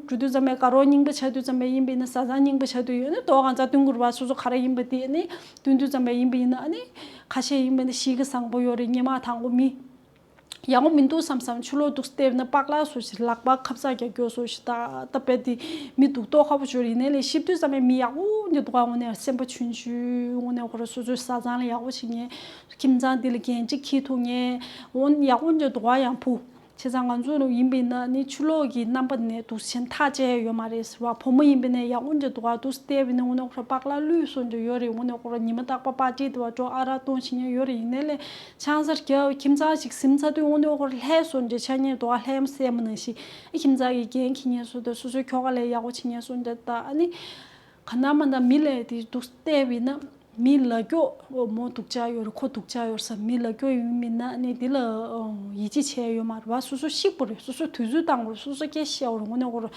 འགྲོ་དུས་ཙམ་པ་དགའ་རོགས་རྙིང་པ་ཆགས་དུས་ཙམ་པ་ཡིན་པ་ཡིན་ན། བཟའ་ཚང་རྙིང་པ་ཆགས་དུས་ཡོད་ན་དོ་གང་ཚ་སྟོན་དགོས་རེད་པ། སོ་སོ་ག་རེ་ཡིན་པ་དེ་ཨ་ནི་སྟོན་དུས་ཙམ་པ་ཡིན་པ་ཡིན་ན། ཨ་ནི་ཁ་ཤས་ཡིན་པ་ཡིན་ན་གཤིས་ཀ་བཟང་པོ་ཡོད་རེད། སྔོན་མ་དང་པོ་མི་ཡག་པོ་མི་འདུག་བསམ་བསམ་ཕྱི་ལོགས་འདུག་བལྟས་ན་པགས་ལག་བཟོ་ཞིག་ལག་པ་ཁབ་ཚག་རྒྱག་རྒྱུ་བཟོ་ཞིག་ད་ད་རྦད་དེ་མི་འདུག་ཏོག་ཁ་པོ་ཅིག་ཡིན་ནའི་ལས་ཤི་དུས་ཙམ་པའི་མི་ཡག་པོ་འདི་འདུག་ག་འོ་ན་སེམས་པ་ཆུང་ཆུང་འོ་ན་ཁོ་རང་སོ་སོའི་བཟའ་ཚང་ལ་ཡག་པོ་བྱེད་མཁན། ཁྱིམ་ཚང་འདི་ལ་འགན་འཁྲི་འཁྱེར་ཐུབ་མཁན་འོ་ན་ཡག་པོ་འདི་འདུག་ག་ཡང་བུ་ བྱས་ཙང་ང་ཚོ་ཡིན་པས་ན་ནི་ཕྱི་ལོགས་ཀྱི་རྣམ་པ་ནས་འདུག་སེ་ཐག་བཅད་ཡ་ཡོད་མ་རེད་ཟེར་བ། བུ་མོ་ཡིན་པས་ན་ཡག་པོ་འདྲ་འདུག་ག་འདུག་སེ་བལྟས་པས་ན་དངོས་གནས་ཁོ་ར་པགས་ལ་ལུས་སོང་འདྲ་ཡོད་རེད། དངོས་གནས་ཁོ་ར་ཉི་མ་རྟག་པར་པར་ཊི་འདྲ་བ་འགྲོ་ཨ་རག་བཏུང་བྱེད་མཁན་ཡོད་རེད། ཡིན་ནའི་ལས་ཆང་ས་རྒྱག་ཁྱིམ་ཚང་ཞིག་ཟིན་ཚར་དུས་དངོས་གནས་ཁོ་ར་ལྷས་སོང་འདྲ་ཆགས་མཁན་འདུག་ག་ལྷས་མ་སད་མ་ནང་བཞིན་ཨ་ཁྱིམ་ཚང་གི་འགན་འཁྱེར་མཁན་སོང་འདྲ། སོ་སོའི་ཁྱོ་ག་ལས་ཡག་པོ་བྱེད་མཁན་སོང་འདྲ། ད་ཨ་ནི་ག་ན་མ་ན་མི་ལས་དེ་འདུག་སེ་བལྟས་པས་ན། མི་ལ་སྐྱོ་མོ་སྡུག་ཅག་ཡོད་རེད། ཁོ་སྡུག་ཅག་ཡོད་ས། མི་ལ་སྐྱོ་ཡོད་མིན་ན་ནི་འདི་ལ་ཡིད་ཆེས་བྱས་ཡོད་མ་རེད་བ། སོ་སོ་གཤིག་པོ་རེད། སོ་སོ་དུས་ཚོད་བཏང་དགོས་རེད། སོ་སོ་སྐད་བཤད་དགོས་རེད། དངོས་གནས་ཁོ་ར་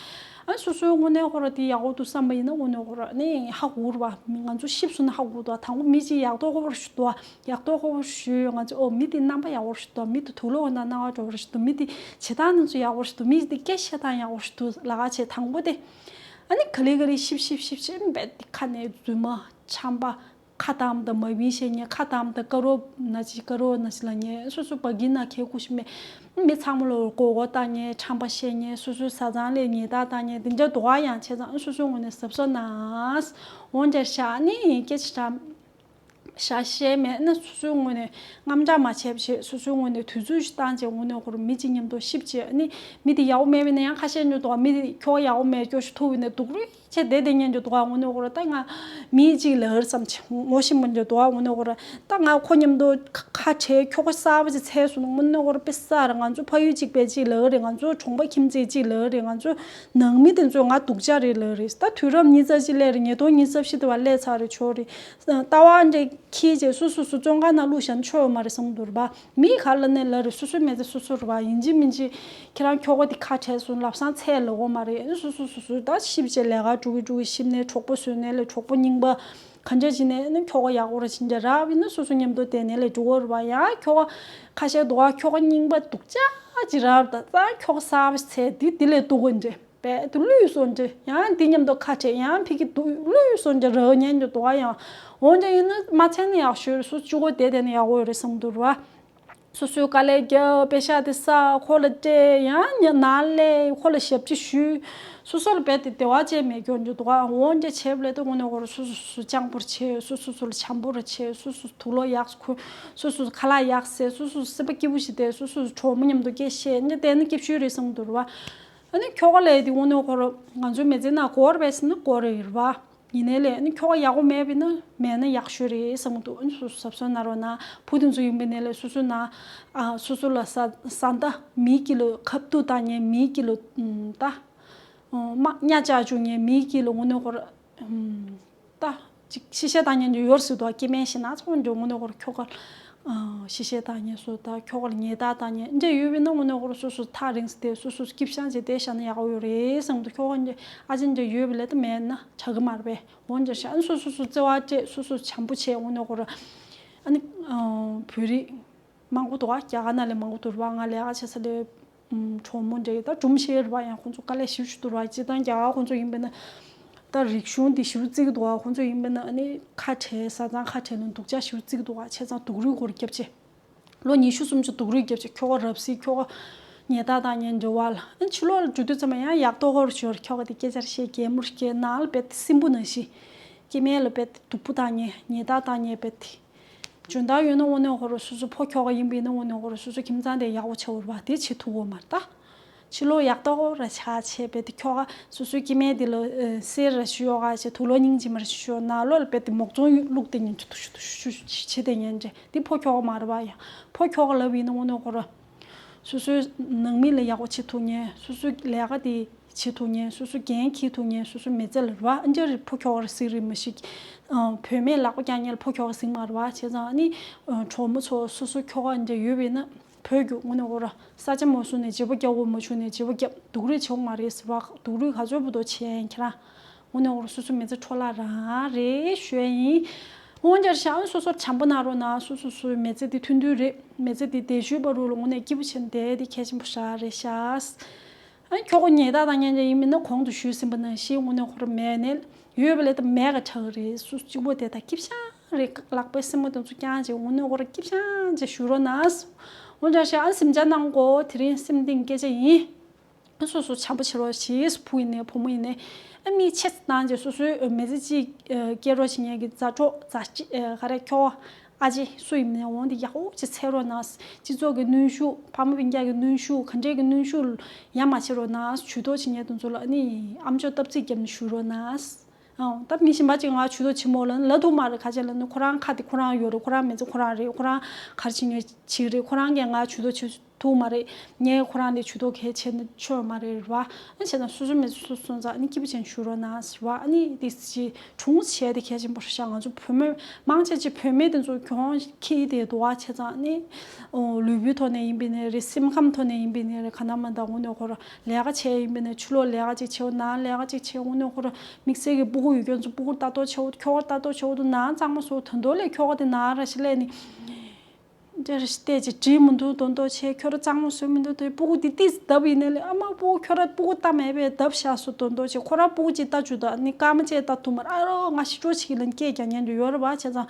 ཨ་སོ་སོའི་དངོས་གནས་ཁོ་ར་དེ་ཡག་པོ་འདུག་བསམ་པ་ཡིན་ན་དངོས་གནས་ཁོ་ར་ནི་ཧ་གོ་རེད་བ། ང་ཚོ་གཤིབས་སོང་ན་ཧ་གོ་འདུག་དང་པོ་མི་གཅིག་ཡག་ཐོག་ཁོ་ར་ཞུ་འདུག་བ། ཡག་ཐོག་ཁོ་ར་ཞུས་ཡོད། ང་ཚོ་ཨོ་མི་དེ་རྣམ་པ་ཡག་པོ་ཞུ་འདུག་མི་དེ་དུག་ལོག་ན་སྣང་བ་འགྲོ་བ་ཞུ་འདུག་མི་དེ་བྱེད་སྟངས་ནང་ཚོ་ཡག་པོ་ཞུ་འདུག་མི་དེ་སྐད་བཤད་སྟངས་ཡག་པོ་ཞུ་འདུག་ལ་ཁ་བྱས་དང་པོ་དེ། ཨ་ནི་ག་ལེ་ག་ལེ་གཤིབ་གཤིབ་གཤིབ་གཤིབ་རྦད་དེ་ཁ་ནས་རྫུན་མ་ཆམ་པ། ཁ་བཏང་དང་མ་བིན་བཤད་མཁན། ཁ་བཏང་དང་དཀར་རོ་ན་ཅི་དཀར་རོ་ན་ཅི་ལབ་མཁན། སོ་སོ་བ་གི་ན་ཁའི་ཁུ་ཤི་མེད། མི་ཚང་མ་ལ་མགོ་སྐོར་བཏང་མཁན། ཁྲམ་པ་བཤད་མཁན། སོ་སོའི་བཟའ་ཚང་ལ་ཉེས་རྡུང་བཏང་མཁན་དེ་འདྲ་འདུག་ག་ཡང་བྱས་ཙང་སོ་སོའི་ངོས་ནས་གཟབ་གཟབ་གནང་། འོན་ཀྱང་ཤ་ནི་སྐད་ཆ་འདྲ་ཤ་བཤད་མེད་ན་སོ་སོའི་ངོས་ནས་དངངས་སྐྲག་མ་བྱས་པ་བྱས། སོ་སོའི་ངོས་ནས་དུས་ཚོད་ཞིག་བཏང་བྱས་དངོས་གནས་ཁོ་རང་མི་གཅིག་མཉམ་དུ་གཤིབ་བྱས། ཨ་ནི་མི་དེ་ཡག་པོ་མེད་པས་ན་ཡང་ཁ་ཤས་ཉོ་འདུག་ག་མི་དེ་ཁྱོ་ག་ཡག་པོ་མེད། སྐྱོ་ཤོས་ཐུག་པས་ན་སྡུག་རུས་ཆེ་བསྡད་བསྡད་མཁན་ཅིག་འདུག་ག་དངོས་གནས་ཁོ་ར་ད་ང་མི་གཅིག་ལབ་རེད་བསམ་བྱས་ངོ་ཤེས་མི་འདྲ་འདུག་ག་དངོས་གནས་ཁོ་ར་ད་ང་ཁོ་མཉམ་དུ་ཁ་ཁ་བྲལ་ཁྱོ་ག་གསར་པ་ཅིག་འཚོལ་སོང་ན་དངོས་གནས་ཁོ་ར་དཔེ་གསར་རེད། ང་ཚོ་ཕ་ཡུལ་གཅིག་པས་གཅིག་ལབ་རེད། ང་ཚོ་གྲོང་པ་ཁྱིམ་མཚེས་གཅིག་ལབ་རེད། ང་ཚོ་ནང་མི་དེ་ཚོས་ང་སྡུག་ཅག་རེད་ལབ་རེད། ད་དུས་རབས་ཉི་ཤུ་རྩ་གཅིག་སླེབས་རེད། ཉིས་སྟོང་ཉི་ཤུ་རྩ་བཞི་དེ་བ་སླེབས་ཚར་རེད། ཆོག་རེད། ལྟ་བ་འདྲ་འཁྱེར་བྱས་སོ་སོ་སོ་བཙོན་ཁང་ནང་བླུགས་བཞག་ན་ཆོག་ཡོད་མ་རེད་བསམ་གྱི་འདུག་རེད་པ། མི་ག་ལ་ནས་ལ་རེད། སོ་སོའི་མི་ཚེ་སོ་སོ་རེད་པ། ཡིན་གཅིག་མིན་གཅིག་ཁྱེད་རང་ཁྱོ་ག་དེ་ཁ་བྲལ་སོང་ལབ་སང་ཚད་ལ་འོ་མ་རེད། སོ་སོ་སོ་སོ་ད་ཤི་བྱས་ལས་ཀ་འགྲོ་གི་འགྲོ་གི་ཤི་ནས་གྲོགས་པོ་བཟོས་ནས་ལས་གྲོགས་པོ་རྙིང་པ་ག་འདྲ་བྱས་ནས་ནི་ཁྱོ་ག་ཡག་པོ་ར་ཕྱིན་ཆད་རག་པས་ན་སོ་སོ་མཉམ་དུ་བསྡད་ནས་ལས་འགྲོ་གི་རེད་པ། ཡང་ཁྱོ་ག་ཁ་ཤས་འདུག་ག་ཁྱོ་ག་རྙིང་པ་སྡུག་ཅག་ཅིག་རག་ད་ཙང་ཁྱོ་ག་གསར་པ་ཞིག་འཚོལ་དེ་དེ་ལས་སྡུག་གི་འདྲ། བས་དུ་བླུས་སོང་འདྲ། ཡང་འདི་མཉམ་དུ་ཁ་བྲལ་ཡང་ཕ་གི་དུ་བླུས་སོང་འདྲ་རག་ཉན་འདྲ་འདུག་ག་ཡང་འོན་ཀྱང་ཡིན་ན་མ་འཚོལ་ན་ཡག་ཤོས་རེད། སོ་སོ་གཅིག་པོ་བསྡད་བསྡད་ན་ཡག་པོ་ཡོད་རེད་བསམ་འདུག་ར། སོ་སོའི་དཀའ་ལས་རྒྱབ་པེ་ཤག་དེ་བསགས་ཁོ་ལ་སྤྲད་ཡང་ནང་སླེབས་ཁོ་ལ་ཞབས་ཕྱི་ཞུས། སོ་སོ་ལ་རྦད་དེ་བདེ་བ་ཅན་མེད་རྒྱུ་འདྲ་འདུག་ག་འོན་ཀྱང་བྱས་པ་ལས་ད་དངོས་གནས་ཁོ་ར་སོ་སོ་སོ་སོ་སྤྱང་པོར་བྱས། སོ་སོ་སོ་ལ་འཇམ་པོ་ར་བྱས། སོ་སོ་དུག་ལོག་ཡག་ཁུར། སོ་སོ་ཁ་ལག་ཡག་བཟས། སོ་སོ་སེམས་པ་སྐྱིད་པོ་ཞིག་བསྡད། སོ་སོ་གྲོགས་མོ་མཉམ་དུ་སྐད་བཤད་འདི་བསྡད་ན་སྐྱིད་ཤོས་རེད་བསམ་འདུག་ར། ཨ་ནི་ཁྱོ་ག་ལས་དེ་དངོས་གནས་ཁོ་ར་ང་ཚོའི་མི་ཚེ་ནང་དགོས་རེད་པས་ཟེར་ན་དགོས་རེད་རེད་པ། ཡིན་ནའི་ལས་ཨ་ནི་ཁྱོ་ག་ཡག་པོ་མེད་པས་ན་མེད་ན་ཡག་ཤོས་རེད་བསམ་གི་འདུག་ཨ་ནི་སོ་སོ་གཟབ་གཟབ་གནང་རོགས་གནང་། བུ་དེ་ཚོ་ཡིན་པས་ནའི་ལས་སོ་སོ་ན་ཨ་སོ་སོ་ལ་ས་ས་མཐའ་མིའི་དཀྱིལ་ལ་ཁ་གཏུག་བཏང་མཁན། མིའི་དཀྱིལ་ལ་ད་དམག་གཉའ་བཅག་བཅུག་མཁན། མིའི་དཀྱིལ་ལ་དངོས་གནས་ཁོ་ར་ད་ཅིག་ཤི་བཤད་བཏང་མཁན་ཅིག་ཡོད་སྲིད་དོ། སྐྱེ་དམན་ཞེ་ན་ཚོགས་འདྲ་དངོས་གནས་ཁོ་ར་ཁྱོ་ག་ཨ་ཤི་བཤད་བཏང་མཁན་སོ་ད་ཁྱོ་ག་ལ་ཉེས་རྡུང་བཏང་མཁན་འདྲ་ཡོད་པས་ན་དངོས་གནས་ཁོ་ར་སོ་སོ་ཐག་རིང་སེ་བསྡད་སོ་སོ་སྐྱིད་ཤང་བྱས་བསྡད་བཞག་ན་ཡག་པོ་ཡོད་རེད་བསམ་གི་འདུག་ཁྱོ་ག་འདྲ་ཨ་ཅེ་འདྲ་ཡོད་པ་ལས་ད་མེད་ན་དྲག་གི་མ་རེད་པས། འོན་ཀྱང་ཤ་ཨ་ནི་སོ་སོ་སོ་བརྩེ་བ་སྤྲད། སོ་སོ་བྱམས་པོ་བྱས། དངོས་གནས་ཁོ་ར་ཨ་ནི་ཨ་བོད་རིགས་མང་པོ་འདུག་ག་རྒྱ་གར་ནང་ལས་མང་པོ་འདུག་རེད་པ། ང་ལས་ཀ་བྱེད་ས་ལས་ཨམ་གྲོགས་མོ་འདྲ་ཡོད་ད་སྒྲུང་བཤད་རེད་པ། ཡང་ཁོང་ཚོ་དཀའ་ལས་ཞེ་པོ་ཅིག་འདུག་རེད་པ། སྤྱིར་བཏང་རྒྱ་གར་ཁོང་ཚོ་ཡིན་པས་ན་ད་རིག་གཞུང་འདི་ཞེ་པོ་བརྩི་གི་འདུག་ག་ཁོང་ཚོ་ཡིན་པས་ན་ཨ་ནི་ཁ་བྲལ་བཟའ་ཚང་ཁ་བྲལ་ནས་སྡུག་ཅག་ཞེ་པོ་བརྩི་གི་འདུག་ག་བྱས་ཙང་སྡུག་རུས་ཁོ་ར་རྒྱབ་བྱས། ལོ་ཉི་ཤུ་སུམ་ཅུ་སྡུག་རུས་རྒྱབ་བྱས། ཁྱོ་ག་རབ་སྲིད། ཁྱོ་ག་ཉེས་རྡུང་བཏང་མཁན་འདྲ་བ་ལ། ཨ་ཕྱི་ལོགས་ལ་འགྲོ་དུས་ཙམ་པ་ཡང་ཡག་ཐོག་ཁོ་ར་ཞོར་ཁྱོ་ག་དེ་སྐད་ཆ་བཤད། གད་མོ་བཤད། ནང་ལ་རྦད་དེ་སྲིན་པོ་ནང་བཞིན། སྐྱེ་དམན་ལ་རྦད་དེ་སྡུག་པོ་བཏང་མཁན། ཉེས་རྡུང་བཏང་མཁན་རྦད་དེ། འཇོན་ཐང་ཡོད་ན་དངོས་གནས་ཁོ་ར་སོ་སོ་ཕོ་ཁྱོ་ག་ཡིན་པ་ཡིན་ན་དངོས་གནས་ཁོ་ར་སོ་སོ་ཁྱིམ་ཚང་དེ་ཡག་པོ་ཆགས་ཡོད་རེད་པ། དེ་བྱེད་ཐུབ་ཡོད་མ་རེད་ད། ཕྱི་ལོགས་ཡག་ཐོག་ཁོ་ར་ཆགས་བྱས་རྦད་དེ་ཁྱོ་ག་སོ་སོའི་སྐྱེ་དམན་དེ་ལ་ཨ་གསེར་ར་ཞུ་ཡོད་ག་བྱས། དུག་ལོག་སྙིང་རྗེ་མ་ར་ཞུ་ཡོད། ནང་ལོགས་ལ་རྦད་དེ་མོག་ཚོང་བླུགས་བསྡད་མཁན་ཅིག་ཐུ་ཤུ་ཐུ་ཤུ་ཐུ་ཤུ་བྱེད་བསྡད་མཁན་འདྲ། འདི་ཕོ་ཁྱོ་ག་མ་རེད་པ། ཡང་ཕོ་ཁྱོ་ག་ལབ་ཡིན་ན་དངོས་གནས་ཁོ་ར་སོ་སོའི་ནང་མི་ལ་ཡག་པོ་བྱེད་ཐུབ་མཁན། སོ་སོའི་ལས་ཀ་དེ་བྱེད་ཐུབ་མཁན། སོ་སོ་འགན་འཁྱེར་ཐུབ་མཁན། སོ་སོའི་མི་ཚེ་ལ་རེད་པ། ཨ་འདྲ་རེད། ཕོ་ཁྱོ་ག་ར་གཟིགས་རེད། མ་གཞི་ཨ་བུད་མེད་ལག་པ་བརྐྱངས་མཁན་ལ་ཕོ་ཁྱོ་ག་གཟིགས་མ་རེད་པ། བྱས་ཙང་ཨ་ནི་ཨ་གྲོགས་མོ་ཚོ་སོ་སོ་ཁྱོ་ག་ཨ་འདྲ་ཡོད་པ་ཡིན་ན་བོད་རྒྱུགས། དངོས་གནས་ཁོ་ར་ས་ཆ་མ་བཟུང་ནས་བརྗེ་པོ་རྒྱག་དགོས། མ་བྱུང་ནས་བརྗེ་པོ་རྒྱབ། སྡུག་རུས་བྱེད་དགོས་མ་རེད་ཟེར་བ། སྡུག་རུས་ག་ཚོད་བུ་དོ་བྱས་ཡིན་ཁྱེད་རང་། དངོས་གནས་ཁོ་ར་སོ་སོའི་མི་ཚེ་འཕྲོ་བརླག་རང་རེད་ཞུ་ཡ་ཡིན། འོན་ཀྱང་ཤ་སོ་སོར་བྱམས་པོ་གནང་རོགས་གནང་། སོ་སོ་སོའི་མི་ཚེ་འདི་ཐུང་ཐུང་རེད། མི་ཚེ་འདི་བདེ་ཤོས་པ་རུ་ལ་དངོས་གནས་སྐྱིད་པོ་བྱས་ནས་བསྡད་དེ་གལ་ཆེན་པོ་ཞེ་དྲག་རེད་ཤག་ཨ་ཁྱོ་ག་ཉེས་རྡུང་བཏང་མཁན་ཅིག་ཡིན་པ་ཡིན་ན་གོང་དུ་ཞུས་ཟིན་པ་ནང་བཞིན་དངོས་གནས་ཁོ་ར་མེད་ནས་ཡོད་པ་ལས་ད་མེད་ག་དྲག་གི་རེད། སུ་གཅིག་པོ་དེ་ད་སྐྱིད་ཤང་རེད། ལག་པའི་སེན་མོ་དེ་ཚོ་བརྐྱངས་བྱས་དངོས་གནས་ཁོ་ར་སྐྱིད་ཤང་བྱས་བཞུགས་རོགས་གནང་། འོན་ཀྱང་ཤ་ཨ་སེམས་ཅན་ནང་གོ་དེ་རིང་སེམས་གཏིང་སྐད་ཆ་ཡིན། སོ་སོ་བྱམས་པོ་བྱེད་རོགས་བྱེད། བུ་ཡིན་ནའི་བུ་མོ་ཡིན་ནའི་ཨ་མི་ཆེ་ཙམ་བཏང་བྱས་སོ་སོའི་མི་ཚེ་གཅིག་སྐྱེལ་རོགས་བྱེད་མཁན་གྱི་མཛའ་གྲོགས་མཛའ་གཅིག་ག་རེ་ཁྱོ་ག་ཨ་ཅེ་སུ་ཡིན་ནའི་འོང་དེ་ཡག་པོ་ཅིག་འཚོལ་རོགས་གནང་། སྤྱི་ཚོགས་ཀྱི་གནོན་ཤུགས། ཕ་མ་སྤུན་ཀྱག་གི་གནོན་ཤུགས། ག་འདྲས་ཀྱི་གནོན་ཤུགས་ཡ་མ་བྱེད་རོགས་གནང་། ཇུས་གཏོགས་བྱེད་མཁན་དེ་ཚོ་ལ་ཨ་ནི་ཨམ་ཅོག་སྟབས་ཚིག་བརྒྱབ་ནས་ཞུ་རོགས་གནང་། ཨང་། ད་མི་གཞན་པ་ཅིག་ང་ཇུས་གཏོགས་བྱེད་མོ་ལ་ལབ་ཐུབ་མ་རེད། ག་ཅི་ལབ་ན་ཁོ་རང་ཁ་དེ་ཁོ་རང་ཡོད་རེད། ཁོ་རང་མི་ཚེ་ཁོ་རང་རེད། ཁོ་རང་ག་རེ་བྱེད་མཁན་ཅིག་རེད། ཁོ་རང་གིས་ང་ཇུས་གཏོགས་བྱེད་ཐུབ་མ་རེད། ངས་ཁོ་རང་ལ་ཇུས་གཏོགས་གལ་ཆེ་ན་ཆོག་མ་རེད་རེད་བ། ཨ་བྱས་ན་སོ་སོ་མི་ཚེ་སོ་སོ་ཚ་ཨ་ནི་སྐྱིད་པོ་བྱས་ནས་བཞུགས་རོགས་གནང་ཟེར་བ། ཨ་ནི་དེ་ཅི་གྲོངས་བྱས་དེ་གལ་ཆེན་པོ་རེད་ཤག་ང་ཚོ་བོད་མི་མང་ཆེ་ཅིག་བོད་མི་དེ་ཚོ་གྱོང་ཁྱེར་དེ་འདུག་བ། བྱས་ཙང་ཨ་ནི་ལུས་པོའི་ཐོག་ནས་ཡིན་པ་ནའི་རེད། སེམས་ཁམས་ཐོག་ནས་ཡིན་པ་ནའི་རེད། ག་ན་མ་ད་དངོས་གནས་ཁོ་རང་ལས་ཀ་བྱས་ཡིན་པ་ནའི་ཕྱི་ལོགས་ལས་ཀ་ཅིག་བྱེད། ནང་ལས་ཀ་ཅིག་བྱེད། དངོས་གནས་ཁོ་རང་དམིགས་བསལ་གྱི་སྤུ་གུ་ཡོད་མཁན་ཚོ་སྤུ་གུ་ལྟ་རྟོག་བྱེད། ཁྱོ་ག་ལྟ་རྟོག་བྱེད། དུ་ནང་གཙང་མ་བཟོ། དོན་དོ་ལས་ཁྱོ་ག་དེ་ནང་ར་ཞིག་ལས་ནི། འདྲེ་ར་ཞིག་བལྟས་ཅིག་བྲིས་མི་འདུག་མདོག་མདོག་བྱས། ཁྱོད་ར་གཙང་མ་བཟོས་མི་འདུག་དེ་སྤུ་གུ་དེ་ཏིས་བརྡབ་ཡིན་ནའི་ལས་ཨ་མ་སྤུ་གུ་ཁྱོད་ར་སྤུ་གུ་ལྟ་མེད་པས་བརྡབ་བཞག་སོ་མདོག་མདོག་བྱས། ཁོ་ར་སྤུ་གུ་ཅིག་ལྟ་བཅུག་ད་ནི་སྐར་མ་གཅིག་ལྟ་ཐུབ་མ་རེད། ཨ་རོ་ང་ཤི་འགྲོ་ཆེ་གི་ལན་སྐད་རྒྱག་མཁན་དེ་ཡོད་རེད་བ། བྱས་ཙང་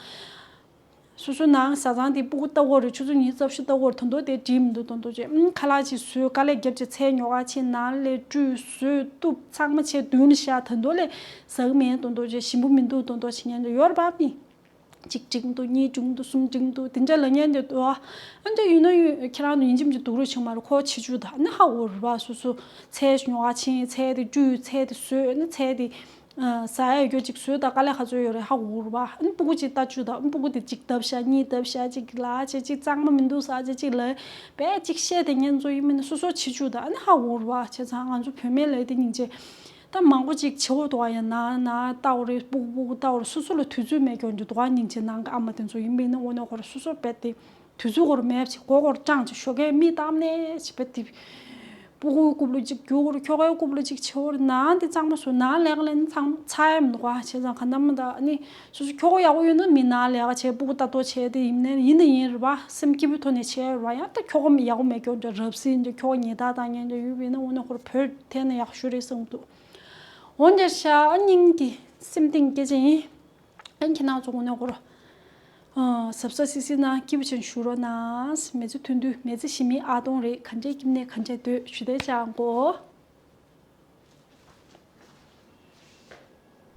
སོ་སོ་ནང་བཟའ་ཚང་དེ་སྤུ་གུ་ལྟ་དགོས་རེད། ཆུ་ཚོད་ཉི་ཤུ་རྩ་བཞི་ལྟ་དགོས་རེད། དོན་དོ་དེ་བྲིས་མི་འདུག་མདོག་མདོག་བྱས། ཨུམ་ཁ་ལག་ཅིག་བཟོས། དཀའ་ལས་བརྒྱབ་ཅིག་ཚལ་ཉོ་ག་ཕྱིན། ནང་ལས་བཀྲུས་བཟོས་གཏུབ་ཚང་མ་བྱས་མདུན་ལ་བཞག་དོན་དོ་ལས་ཟ་གི་མེད་མདོག་མདོག་བྱས། ཞིམ་པོ་མི་འདུག་མདོག་མདོག་བྱེད་མཁན་དེ་ཡོད་རེད་བ། མི་གཅིག་འགྲིག་འདུག་གཉིས་འགྲིག་འདུག་གསུམ་འགྲིག་འདུག་དེ་འདྲ་ལབ་མཁན་དེ་འདུག་ཨ་འདྲ་ཡིན་ན་ཡོད། ཁྱེད་རང་ཚོ་ཡིན་གཅིག་མིན་གཅིག་སྡུག་རུས་བྱེད་མ་རེད། ཁོ་བྱེད་བཅུག་ད་ནི་ཧ་འོ་རུ་བ། སོ་སོ་ཚལ་ཉོ་ག་ཕྱིན། ཚལ་དེ་བཀྲུས། ཚལ་དེ་བཟོས། ནི་ཚལ་དེ་ཟ་ཡ་ཡོད་རྒྱུ་ཅིག་བཟོས་ད། དཀའ་ལས་ག་ཚོད་ཡོད་རེད། ཧ་འོ་རུ་བ། ནི་སྤུ་གུ་ཅིག་ལྟ་བཅུག་ད། སྤུ་གུ་དེ་གཅིག་བརྡབ་བཞག་གཉིས་བརྡབ་བཞག་གཅིག་ལ་ཅེ་གཅིག་གཙང་མ་མི་འདུག་ཟ་ཅེ་གཅིག་ལ་བས་གཅིག་བཤད་དེ་ཉན་ཚོ་ཡིན་མིན་ནི་སོ་སོ་བྱེད་བཅུག་ད། ནི་ཧ་འོ་རུ་བ། བྱས་ཙང་ང་ཚོ་བོད་མི་ལ་དེ་སྙིང་རྗེ། ད་མང་པོ་ཅིག་བྱེད་འོ་འདུག་ཨ། ཡ་ན་ན་ལྟ་འོ་རེད། སྤུ་གུ་སྤུ་གུ་ལྟ་འོ་རེད། སོ་སོ་ལ་དུས་ཚོད་མེད་སྐྱོན་གྱི་འདུག་ཨ། སྙིང་རྗེ་ནང་གི་ཨ་མ་དེ་ཚོ་ཡིན་པས་ན་འོ་ན་ཁོ་ར་སོ་སོ་རྦད་དེ་དུས་ཚོད་ཁོ་ར་མེད་ཅིག་གོ་ཁོ་ར་སྤྲང་ཅིག་ཞོགས་ཀས་མིག་བལྟམས་ནས་ཅིག་རྦད་དེ་སྤུ་གུའི་རྐུབ་ལ་ཅིག་རྒྱུག་འོ་རེད། ཁྱོ་གའི་རྐུབ་ལ་ཅིག་བྱེད་འོ་རེད། ནང་དེ་གཙང་མ་བཟོ། ནང་ལས་ཀ་ལས་ནི་ཚང་ཚ་ཡ་མི་འདུག་ཨ། བྱས་ཙང་ག་འདྲ་མི་འདྲ་ཨ་ནི་སོ་སོ་ཁྱོ་ག་ཡག་པོ་ཡོད་ན་མི་ནང་ལས་ཀ་བྱས། སྤུ་གུ་ལྟ་རྟོག་བྱས་དེ་ཡིན་ནའི་ཡིན་ན་ཡིན་རེད་བ། སེམས་སྐྱིད་པོའི་ཐོག་ནས་བྱས་རེད་བ། ཡང་ད་ཁྱོ་ག་ཡག་པོ་མེད་སྐྱོན་འདྲ་རབ་སྲིད་འདྲ་ཁྱོ་ག་ཉེས་རྡུང་བཏང་མཁན་འདྲ་ཡོད་པས་ན་འོ་ན་ཁོ་ར་བོད་ཐད་ན་ཡག་ཤོས་རེད་བསམ་གྱི་འདུག་འོན་ཀྱང་ཤ་སྙིང་གི་སེམས་གཏིང་སྐད་ཆ་ཡིན། ཨ་ཁྱེད་རང་ཚོ་དངོས་གནས་ཁོ་ར་གཟབ་གཟབ་སིག་སིག་ན་སྐྱིད་པོ་བྱས་བཞུགས་རོགས་གནང་། མི་ཚེ་ཐུང་ཐུང་། མི་ཚེ་ཞི་མིའི་ཨ་སྟོང་རེད། ག་འདྲའི་སྐྱིད་ནས་ག་འདྲའི་སྡོད་ཞུ་བདེ་ཅང་གོ།